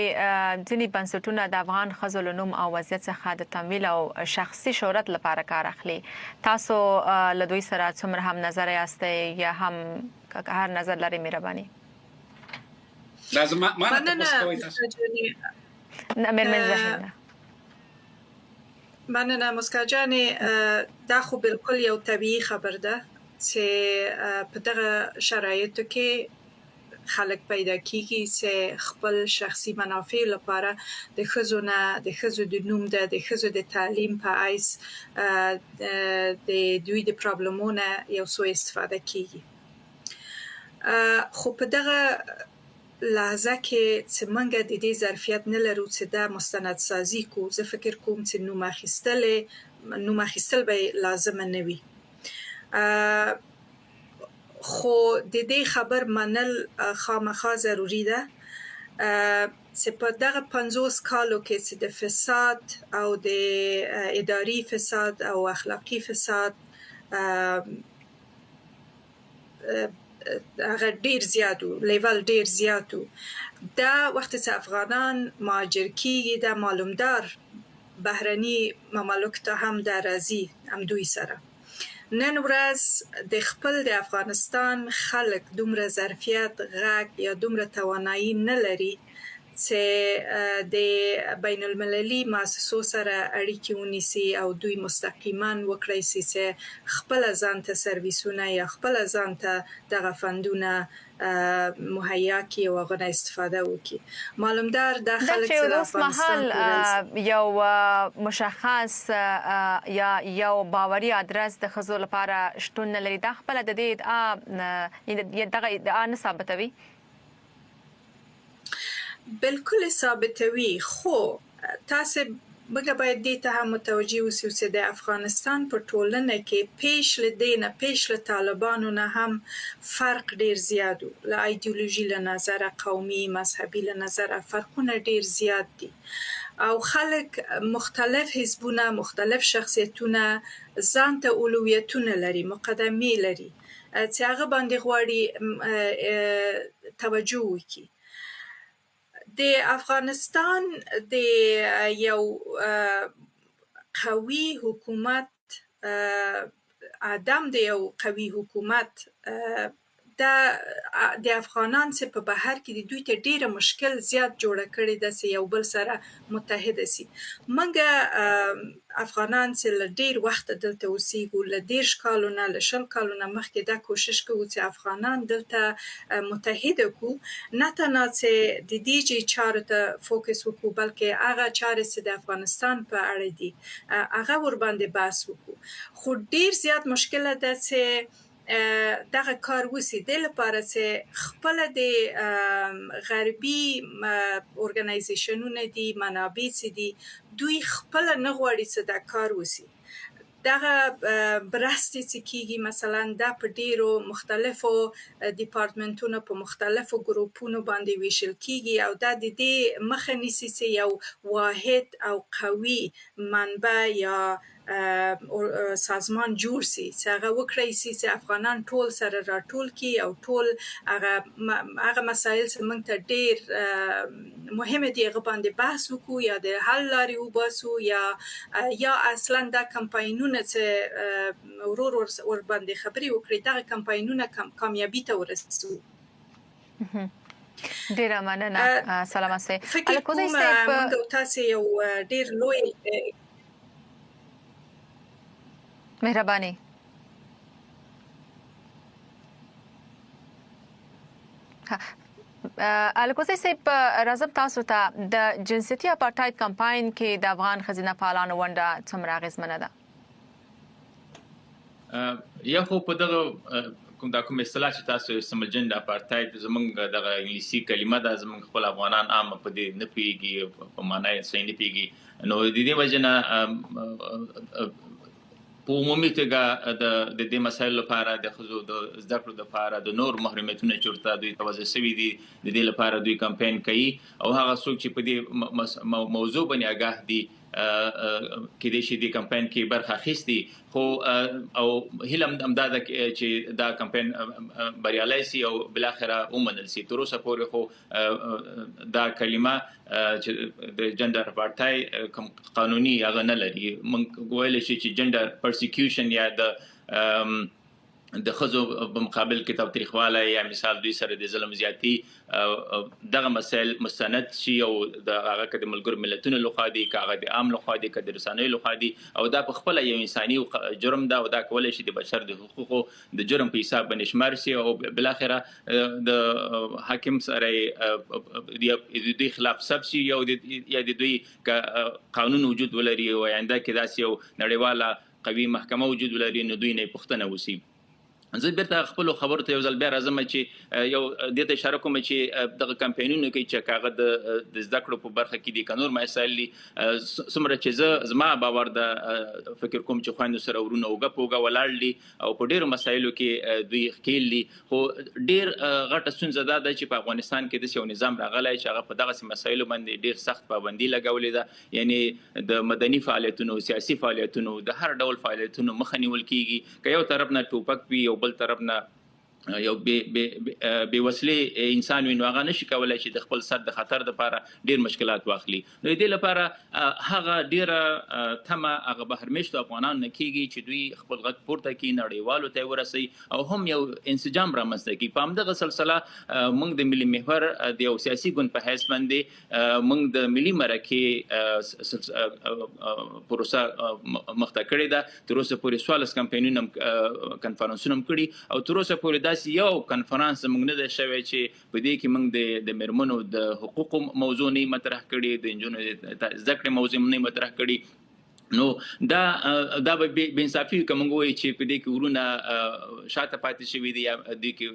ځینې بنسټونه د افغان ښځو له نوم او وضعیت څخه د تمویل او شخصي شهرت لپاره کار اخلي. تاسو له دوی سره څومره هم نظر یاستئ یا هم که هر نظر لرئ مهرباني. دا زما ما نه مننه تپوس کوئ تاسو؟ مسکا جانې. نه، میرمن زهین نه. مننه مسکا جانې. دا خو بالکل یو طبیعي خبر ده چې په دغه شرایطو کې خلک پیدا کیږي چې خپل شخصي منافع لپاره د ښځو نه، د ښځو د نوم ده، د ښځو د تعلیم په حیث د دوی د پرابلمو نه یو څو استفاده کیږي. خو په دغه لحظه کې چې موږ د دې ظرفیت نه لرو چې دا مستند سازي کو، زه فکر کوم چې نوم اخیستل به لازمه نه وي. خو د دې خبر منل خامخا ضروري ده چې په دغه 50 کالو کې چې د فساد او د اداري فساد او اخلاقي فساد هغه ډیر زیات وو، لیول ډیر زیات وو، دا وخت چې افغانان مهاجر کیږي دا معلومدار بهرني ممالک ته هم دا راځي هم دوی سره. نن ورځ د خپل د افغانستان خلک دومره ظرفیت، غږ یا دومره توانایي نه لري چې د بین المللي مؤسسو سره اړیکې ونیسي او دوی مستقیما وکړای سي چې خپل ځان ته سرویسونه یا خپل ځان ته دغه فندونه مهیا کړي او هغه نه استفاده وکړي. معلومدار دا دا خلک چې چې له اوس افغانستان مهال کې راځي. یو مشخص یا یو باوري ادرس د ښځو لپاره شتون نه لري، دا خپله د دې ادعا دغه ادعا نه ثابتوي؟ بالکل ثابتوي، خو تاسې موږ باید دې ته هم متوجه اوسو چې د افغانستان په ټولنه کې پیش له دې نه، پیش له طالبانو نه هم فرق ډیر زیات و. له ایدیولوژي له نظره، قومي مذهبي له نظره فرقونه ډیر زیات دي او خلک مختلف حزبونه، مختلف شخصیتونه ځان ته اولویتونه لري، مقدمې لري چې هغه باندې غواړي توجه وکړي. د افغانستان د یو قوي حکومت، عدم د یو قوي حکومت دا د افغانان چې په بهر کې دي دوی ته ډیره مشکل زیات جوړه کړې ده چې یو بل سره متحد سي. موږ افغانان چې له ډیر وخته دلته اوسیږو، له 30 کالو نه، له 20 کالو نه مخکې دا کوشش کوو چې افغانان دلته متحد کړو، نه تنها چې د دې جې چارو ته فوکس وکړو، بلکې هغه چارې چې د افغانستان په اړه دي هغه ورباندې بحث وکړو. خو ډیر زیات مشکله ده چې دغه کار وسی، د لپاره چې خپل د غربي اورګنایزیشنونه دي، منابع چې دي، دوی خپل نه غواړي چې دا کار وسی. دغه مرستې چې کیږي مثلا دا په ډیرو مختلفو دیپارتمنتونو، په مختلفو ګروپونو باندې ویشل کیږي او دا د دې مخه نیسي چې یو واحد او قوي منبع یا سازمان جوړ سي چې هغه وکړای سي چې افغانان ټول سره راټول کړي او ټول هغه مسایل چې موږ ته ډیر مهم دي هغه باندې بحث وکړو یا د حل لارې وباسو یا اصلا دا کمپاینونه چې ورور ور باندې خبرې وکړي، دغه کمپاینونه کامیابی ته ورسوو. ډیره مننه سلامت سئ. فکر کوم موږ او تاسې یو ډیر لوی مهرباني. الکوزی صاحب، راځم تاسو ته. د جنسیتي اپارتاید کمپاین کې د افغان ښځینه فعالانو ونډه څومره اغېزمنه ده؟ یو خو په دغه کوم دا کوم اصطلاح چې تاسو استعمال جنډر اپارتاید زمونږ دغه انګلیسي کلمه ده، زمونږ خپل افغانان عام په دې نه پوهیږي، په معنی یې صحیح نه پوهیږي، نو د دې وجه نه په عمومي توګه د د دې مسایلو لپاره، د ښځو د زده کړو لپاره، د نور محرومیتونه چې ورته دوی ته وضع شوي دي، د دې لپاره دوی کمپاین کوي او هغه څوک چې په دې موضوع باندې اګاه دي، کېدای شي دې کمپاین کې برخه اخیستي. خو او هیله هم دا ده چې دا کمپاین بریالی شي او بالاخره ومنل شي. تر اوسه پورې خو دا کلمه چې د جندر اپارتاید کوم قانوني هغه نه لري. موږ ویلی شو چې جندر پرسیکیوشن یا د ښځو په مقابل کې تاوتریخوالی یا مثال دوی سره د ظلم زیاتی، دغه مسایل مستند شي او د هغه که د ملګرو ملتونو لخوا دي، که هغه د عام لخوا دي، که د رسنیو لخوا دي، او دا په خپله یو انساني جرم ده او دا کولی شي د بشر د حقوقو د جرم په حساب باندې شمار شي او بالاخره د حاکم سره د دوی خلاف ثبت شي یا د دوی که قانون وجود ولري او آینده کې داسې یو نړیواله قوي محکمه وجود ولري، نو دوی نه پوښتنه وشي. زه بیرته خپلو خبرو ته یو ځل بیا راځم چې یو دې ته اشاره کوم چې دغه کمپاینونو کې چې هغه د زده کړو په برخه کې دي که نور مسایل دي، څومره چې زه زما باور ده، فکر کوم چې خویندو سره ورونه اوږه په اوږه ولاړ دي او په ډېرو مسایلو کې دوی ښکېل دي. خو ډېر غټه ستونزه دا ده چې په افغانستان کې داسې یو نظام راغلی چې هغه په دغسې مسایلو باندې ډېر سخت پابندي لګولې ده، یعنی د مدني فعالیتونو، سیاسي فعالیتونو، د هر ډول فعالیتونو مخه نیول کیږي. که یو طرف نه ټوپک وي او بل طرف نه یو بې وسلې انسان وي، نو هغه نشي کولای چې د خپل سر د خطر لپاره ډېر مشکلات واخلي. نو د دې لپاره هغه ډېره تمه هغه بهر مېشتو افغانانو نه کېږي چې دوی خپل غږ پورته کړي، نړیوالو ته یې ورسوي او هم یو انسجام رامنځته کړي. په همدغه سلسله موږ د ملي محور د یو سیاسي ګوند په حیث باندې موږ د ملي مرکې پروسه مخته کړې ده. تر اوسه پورې 14 کمپاینونه هم، کنفرانسونه هم کړي او تر اوسه پورې داسې یو کنفرانس زموږ نه دی شوی چې په دې کې موږ د مېرمنو د حقوقو موضوع نه مطرح کړي، د نجونو د زده کړې موضوع نه مطرح کړي. نو دا به بې انصافي وي که موږ ووایو چې په دې کې ورونه شاته پاتې شوي دي یا دې کې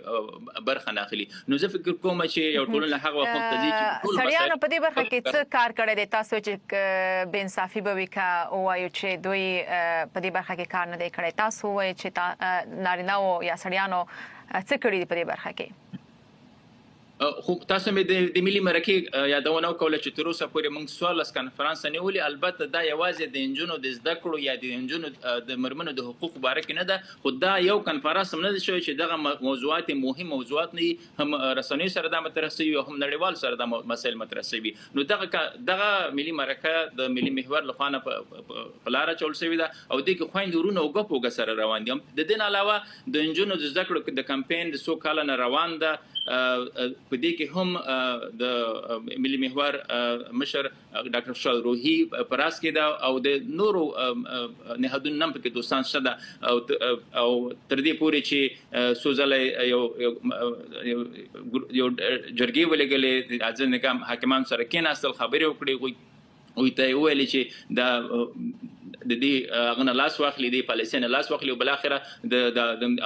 برخه نه اخلي. نو زه فکر کوم چې یو ټولنه هغه وخت ته ځي چې ټول سړیانو په دې برخه کې څه کار کړی دی؟ تاسو چې بې انصافي به وي که ووایو چې دوی په دې برخه کې کار نه دی کړی، تاسو ووایئ چې نارینه او یا سړیانو څه کړي دي په دې برخه کې؟ خو تاسو مې د ملي مرکې یادونه وکوله چې تر اوسه پورې موږ 14 کنفرانس نیولي. البته دا یوازې د نجونو د زده کړو یا د نجونو د مېرمنو د حقوقو باره کې نه ده، خو دا یو کنفرانس هم نه دی شوی چې دغه موضوعات مهم موضوعات نه دي، هم رسنیو سره دا مطرح شوي او هم نړیوال سره دا مسایل مطرح شوي. نو دغه ملي مرکه د ملي محور لخوا نه په لاره اچول شوې ده او دې کې خویندې ورونه اوږه په اوږه سره روان دي. د دې نه علاوه د نجونو د زده کړو د کمپاین د څو کاله نه روان ده. په دې کې هم د ملي محور مشر ډاکټر خوشحال روحي په راس کې ده او د نورو نهادونو هم پکې دوستان شته ده او تر دې پورې چې څو ځله یو یو جرګې ولېږلې، د ځینې حاکمان سره کېناستل، خبرې وکړې، هغوی ته یې وویلې چې دا د دې هغه نه لاس واخلي، د پالیسۍ نه لاس واخلي او بالاخره د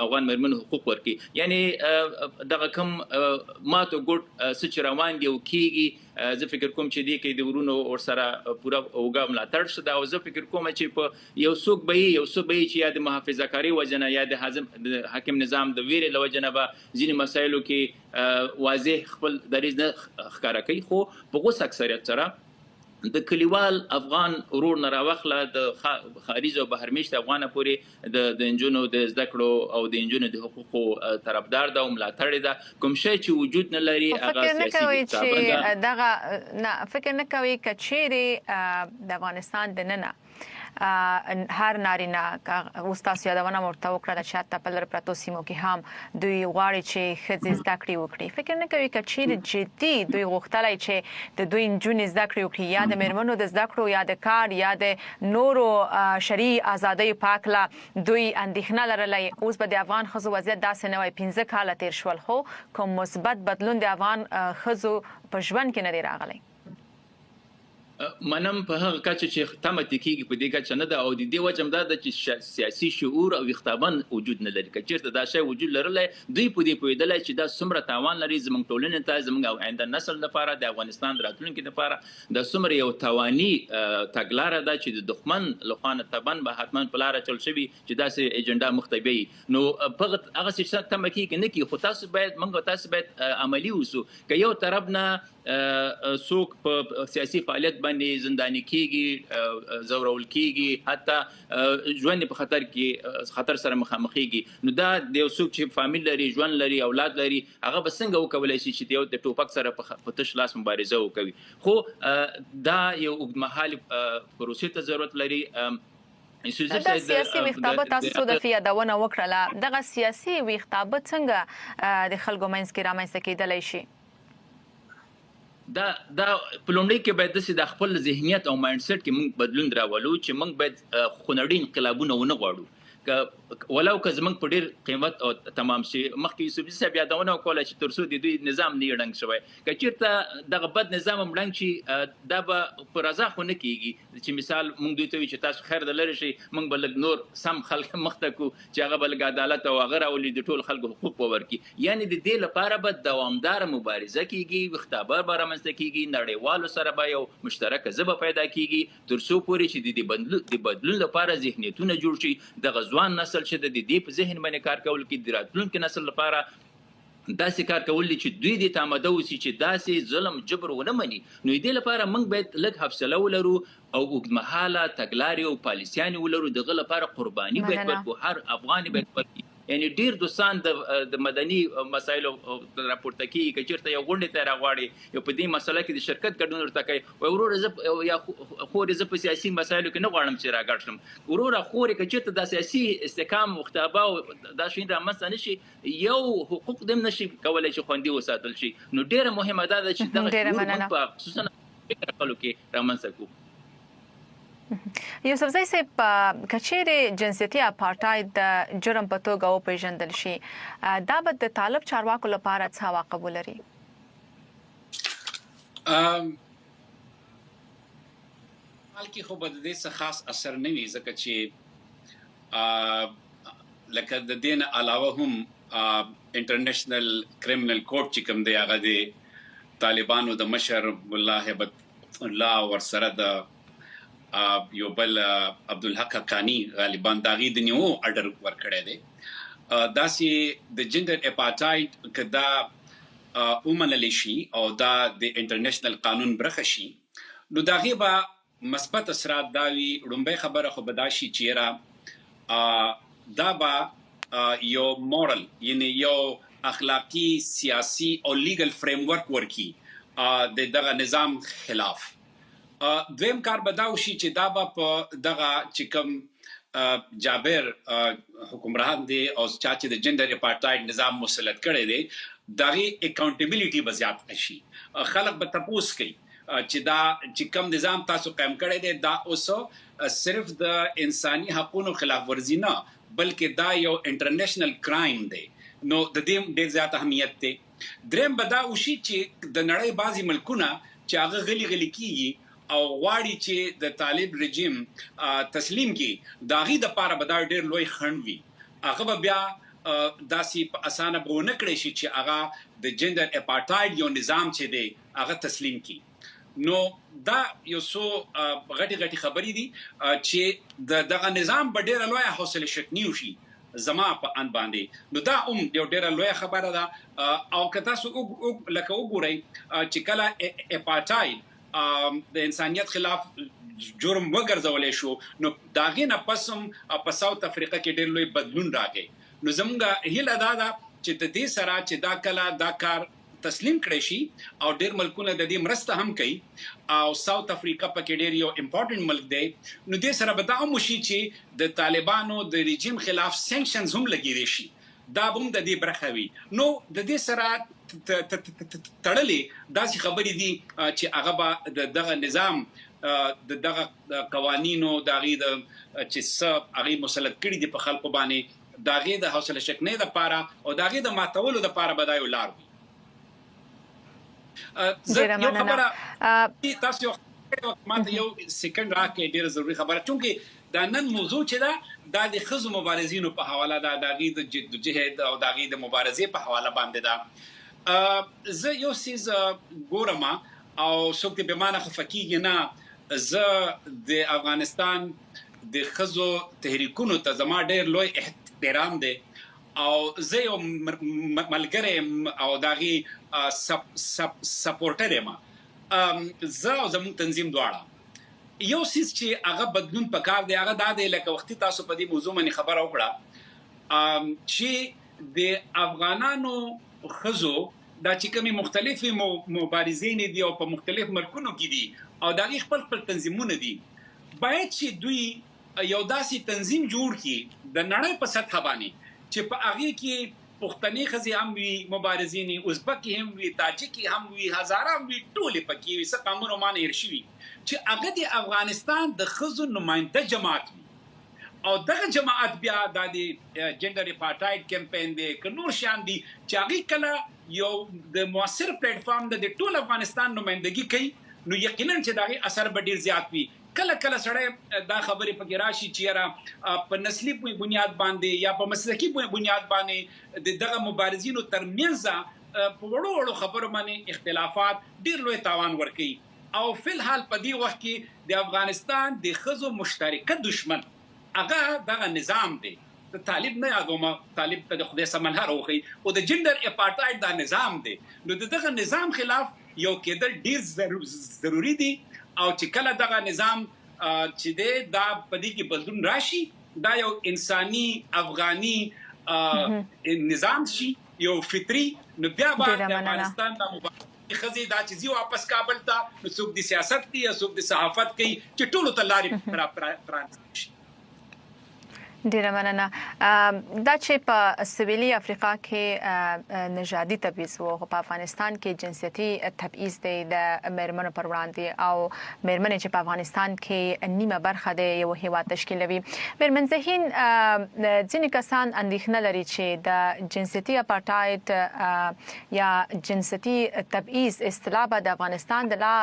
افغان مېرمنو حقوق ورکړي. یعنی دغه کوم ماتو ګوټ څه چې روان دي او کېږي، زه فکر کوم چې دې کې د ورونو ورسره پوره اوږه ملاتړ شته او زه فکر کوم چې په یو څوک به یې یو څه به یې چې یا د محافظه کارۍ وجه نه یا د حاکم نظام د ویرې له وجې نه به ځینې مسایلو کې واضح خپل دریځ نه ښکاره کوي، خو په غوڅ اکثریت سره د کلیوال افغان ورور نه راواخله د خارج او بهر مېشت افغانه پورې د نجونو د زده کړو او د نجونو د حقوقو طرفدار ده او ملاتړ ده. کوم شی چې وجود نه لري هغه فکر نه کوي چې دغه نه فکر نه کوي که چیرې د افغانستان دننه هر نارینه، اوس تاسو یادونه ورته وکړه چې حتی په لرې پرتو سیمو کې هم دوی غواړي چې ښځې زده کړې وکړي، فکر نه کوي که چیرې جدي دوی غوښتلی چې د دوی نجونې زده کړې وکړي یا د مېرمنو د زده کړو یا د کار یا د نورو شرعي ازادیو په هکله دوی اندېښنه لرلی، اوس به د افغان ښځو وضعیت داسې نه وای. 5 کاله تېر شول خو کوم مثبت بدلون د افغان ښځو په ژوند کې نه دی راغلی. منم په هغه کچه چې تمه ترې کېږي په دې کچه نه ده او د دې وجه هم دا ده چې سیاسي شعور او ویښتابه وجود نه لري. که چېرته دا شی وجود لرلای، دوی په دې پوهېدلای چې دا څومره تاوان لري زموږ ټولنې ته، زموږ او آینده نسل لپاره، د افغانستان د راتلونکي لپاره دا څومره یو تاواني تګلاره ده چې د دښمن له خوا نه طبعاً به حتماً په لاره اچول شوي چې داسې ایجنډا مخ ته بیایي. نو په هغسې چې تمه کېږي نه کېږي، خو تاسو باید، موږ او تاسو باید عملي اوسو. که یو طرف نه څوک په سیاسي فعالیت باندې زنداني کیږي، ځورول کیږي، حتی ژوند په خطر کې خطر سره مخامخیږي، نو دا د یو څوک چې فامیل لري، ژوند لري، اولاد لري، هغه به څنګه وکولای شي چې یو د ټوپک سره په تش لاس مبارزه وکوي؟ خو دا یو اوږدمهالي پروسې ته ضرورت لري. دا سیاسي ویښتابه تاسو څو دفعې یادونه وکړله، دغه سیاسي ویښتابه څنګه د خلکو منځ کې رامنځته کېدلی شي؟ دا دا په لومړۍ کې باید داسې د خپل ذهنیت او مایند سیټ کې موږ بدلون راولو چې موږ باید خونړي انقلابونه ونه غواړو، که ولو که زموږ په ډیر قیمت او تمام شي. مخکې یوسفزي صاحب یادونه وکوله چې تر څو د دوی نظام نه ړنګ شوی، که چیرته دغه بد نظام هم ړنګ شي دا به په رضا خو نه کیږي چې مثال موږ دوی ته وایو چې تاسو خیر د لرې شئ، موږ به لږ نور سم خلک مخته کو چې هغه به لږ عدالت او هغه راولي، د ټولو خلکو حقوق به ورکړي. یعنې د دې لپاره به دوامداره مبارزه کیږي، ویښتابه به رامنځته کیږي، نړیوالو سره به یو مشترکه ژبه پیدا کیږي، تر څو پورې چې د بدلون لپاره ذهنیتونه جوړ شي. دغه ځوان نسل چې د دې په ذهن باندې کار کول کې د راتلونکي نسل لپاره داسې کار کول دي چې دوی دې ته آماده اوسي چې داسې ظلم جبر ونه مني. نو دې لپاره موږ باید لږ حوصله ولرو او اوږدمهاله تګلارې او پالیسیانې ولرو. دغه لپاره قرباني باید ورکړو، هر افغان باید ورکړي. یعنی ډیر دوستان د مدني مسایلو راپورته کیږي، که چیرته یو غونډې ته راغواړي، یو په دې مسله کې د شرکت ګډون ورته کوي، وایي وروره زه یا خورې زه په سیاسي مسایلو کې نه غواړم چې راګډ شم. وروره خورې که چیرته دا سیاسي استحکام وختابه او دا شیان رامنځته نه شي، یو حقوق دې هم نشي کولی چې خوندي وساتل شي. نو ډیره مهمه دا ده چې دغه شعور موږ په خصوصا فکر خلکو کې رامنځته کړو. یوسفزی صاحب، که چیرې جنسیتي اپارتاید د جرم په توګه وپیژندل شي، دا به د طالب چارواکو لپاره څه عواقب ولري؟ حال کې خو به د دې څه خاص اثر نه وي، ځکه چې لکه د دې نه علاوه هم انټرنیشنل کریمنل کورټ چې کوم دی هغه د طالبانو د مشر ملا هیبت الله ورسره د یو بل عبدالحق حقانی غالبا د هغې د نیو ارډر ورکړی دی. داسې د جندر اپارټاید که دا ومنل شي او دا د انټرنیشنل قانون برخه شي، نو د هغې به مثبت اثرات دا وي. ړومبۍ خبره خو به دا شي چې یاره دا به یو مورل، یعنی یو اخلاقی، سیاسي او لیګل فریم ورک ورکي د دغه نظام خلاف. دویم کار به دا وشي چې دا به په دغه چې کوم جابر حکمران دی او چا چې د جندر اپارټاید نظام مسلط کړی دی، د هغې اکاونټیبিলিټي به زیات شي. خلک به تپوس کوي چې دا چې کوم نظام تاسو قایم کړی دی دا اوس صرف د انساني حقونو خلاف ورزي نه، بلکې دا یو انټرنیشنل کرایم دی. نو د دې ډېر زیات اهمیت دی. دریم به دا وشي چې د نړۍ بعضې ملکونه چې هغه غلي غلي کیږي او غواړي چې د طالب رژیم تسلیم کړي، د هغې دپاره به دا ډېر لوی خنډ وي. هغه به بیا داسې په اسانه به ونه کړی شي چې هغه د جندر اپارټاید یو نظام چې دی هغه تسلیم کړي. نو دا یو څو غټې غټې خبرې دي چې د دغه نظام به ډېره لویه حوصله شکني وشي زما په اند باندې. نو دا هم یو ډېره لویه خبره ده. او که تاسو لکه وګورئ چې کله اپارټاید د انسانیت خلاف جرم وګرځولی شو، نو د هغې نه پس هم په ساوت افریقا کې ډېر لوی بدلون راغی. نو زموږ هیله دا ده چې د دې سره چې دا کله دا کار تسلیم کړی شي او ډېر ملکونه د دې مرسته هم کوي او ساوت افریقا پکې ډېر یو امپورټنټ ملک دی، نو دې سره به دا هم وشي چې د طالبانو د رژیم خلاف سانکشنز هم لګېدی شي، دا به هم د دې برخه وي. نو د دې سره تړلې داسې خبرې دي چې هغه به د دغه نظام د دغه قوانینو د هغې د چې څه هغې مسلط کړي دي په خلکو باندې، د هغې د حوصله شکنۍ دپاره او د هغې د ماتولو دپاره به دا یو لار وي. زه یو خبره تاسو یو ماته یو سیکنډ راکړئ، ډیره ضروري خبره، چونکه دا نن موضوع چې ده دا د ښځو مبارزینو په حواله ده، د هغوی د جدوجهد او د هغوی د مبارزې په حواله باندې ده. زه یو څیز ګورم او څوک دې به مانه خفه کیږي نه، زه د افغانستان د ښځو تحریکونو ته زما ډیر لوی احترام دی او زه یو ملګری یم او د هغې سپورټر یم، زه او زموږ تنظیم دواړه. یو څیز چې هغه بدلون پکار دی هغه دا دی، لکه وختي تاسو په دې موضوع باندې خبره وکړه چې د افغانانو ښځو دا چې کومې مختلفې مبارزې نه دي او په مختلف ملکونو کې دي او د هغې خپل خپل تنظیمونه دي، باید چې دوی یو داسې تنظیم جوړ کړي د نړۍ په سطح باندې چې په هغې کې پښتنې ښځې هم وي مبارزینې، ازبکې هم وي، تاجکې هم وي، هزاره هم وي، ټولې پکې وي، څه قامونه ما نه هېر شوي، چې هغه د افغانستان د ښځو نماینده جماعت وي او دغه جماعت بیا دا د جنډر اپارټاید کمپاین دی که نور شیان دي چې هغوی کله یو د موثر پلیټ فارم د ټول افغانستان نمایندګي کوي نو یقینا چې د هغې اثر به ډیر زیات وي. کله کله سړی دا خبرې پکې راشي چې یاره په نسلي بنیاد باندې یا په مسلکي بنیاد باندې د دغه مبارزینو ترمنځ په وړو وړو خبرو باندې اختلافات ډیر لوی تاوان ورکوي او فی الحال په دې وخت کې د افغانستان د ښځو مشترکه دښمن هغه دغه نظام دی. د طالب نه یادوم، طالب ته د خدای سمه لاره وښيي، خو د جنډر اپارټاید دا نظام دی، نو د دغه نظام خلاف یو کېدل ډیر ضروري دي او چې کله دغه نظام چې دی دا په دې کې بدلون راشي، دا یو انساني افغاني نظام شي، یو فطري، نو بیا به ډیره د مننه. افغانستان دا مبارزه ښځې دا چې ځي واپس کابل ته نو څوک د سیاست کوي او څوک د صحافت کوي چې ټولو ته لارې پرانیستل شي. ډیره مننه. دا چې په سویلي افریقا کې نژادي تبعیض وو، خو په افغانستان کې جنسیتي تبعیض دی د میرمنو پر وړاندې، او میرمنې چې په افغانستان کې نیمه برخه د یو هیواد تشکیلوي. میرمن ذهین، ځینې کسان اندېښنه لري چې د جنسیتي اپارټاید یا جنسیتي تبعیض اصطلاح به د افغانستان د لا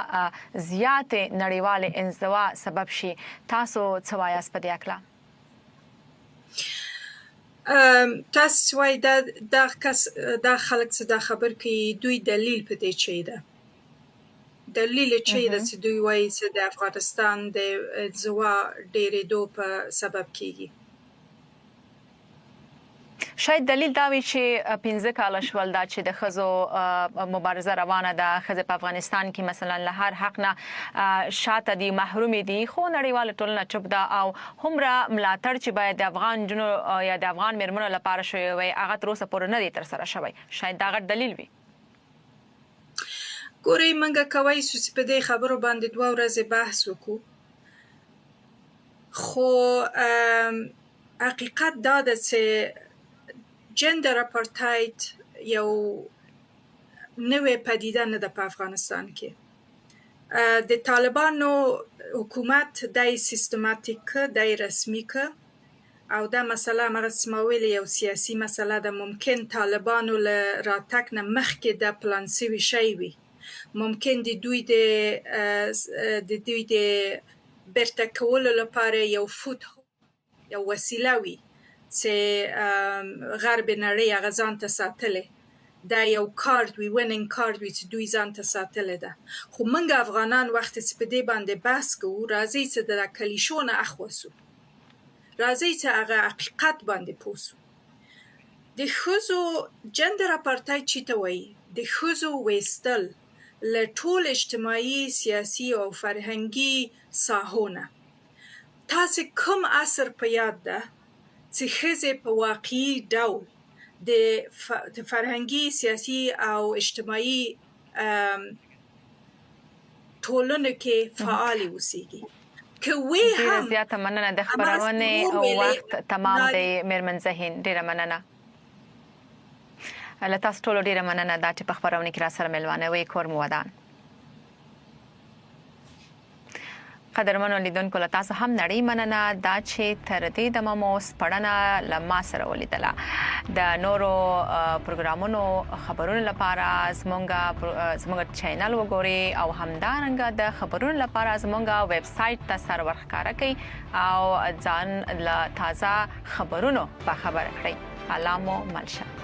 زیاتې نړیوالې انزوا سبب شي. تاسو څه وایاست په دې هکله؟ تاسو وایي دا دا کس دا خلک چې دا خبر کوي دوی دلیل په دې چي ده، دلیل چې ده چې دوی وایي چې د افغانستان د انزوا ډېرېدو په سبب کیږي. شاید دلیل دا وي چې 5 کاله شول دا چې د ښځو مبارزه روانه ده، ښځې په افغانستان کې مثلا له هر حق نه شاته دي، محرومې دي، خو نړیواله ټولنه چوپ ده او هومره ملاتړ چې باید د افغان نجونو یا د افغان میرمنو لپاره شوی وای هغه تر اوسه پورې نه دی ترسره شوی. شاید دا غټ دلیل وي. ګورئ، موږ کوی شو چې په دې خبرو باندې 2 ورځې بحث وکړو، خو حقیقت دا ده چې جندر اپارتاید یو نوې پدیده نه ده په افغانستان کې. د طالبانو حکومت دای سیستماتیک که، دای رسمي که، او دا مسله همغه چې ما ویلې یو سیاسي مسله ده. ممکن طالبانو له راتګ نه مخکې دا پلان شوی شی وي، ممکن د دوی د بیرته کولو لپاره یو فوت یو وسیله وي چې غرب نړۍ هغه ځان ته ساتلې، دا یو کارت وي، ونینګ کارت وي چې دوی ځان ته ساتلې ده. خو موږ افغانان وخت چې په دې باندې بحث کوو، راځئ چې د کلیشو نه اخوا سو، راځئ چې هغه حقیقت باندې پوه سو. د ښځو جندر اپارتاید چې ته وایي، د ښځو ویستل له ټول اجتماعي، سیاسي او فرهنګي ساحو نه. تاسې کوم عصر په یاد ده چې ښځې په واقعي ډول د فرهنګي، سیاسي او اجتماعي ټولنو کې فعالې اوسېږي؟ که وي ډیره هم زیاته مننه، د هماغسې خپرونې ورور ویلې وخت تمام دی. میرمن ذهین، ډیره مننه له تاسو ټولو، ډیره مننه دا چې په خپرونې کې را سره میلمانه وئ. کور مو ودان. قدرمنو لیدونکو له تاسو هم نړۍ مننه دا چې تر دې دمه مو سپړنه له ما سره ولیدله. د نورو پروګرامونو خبرونو لپاره زمونږ زمونږ چینل وګورئ او همدارنګه د خبرونو لپاره زمونږ ویب سایټ ته سر ورښکاره کړئ او ځان له تازه خبرونو باخبر کړئ. الله مو مل شه.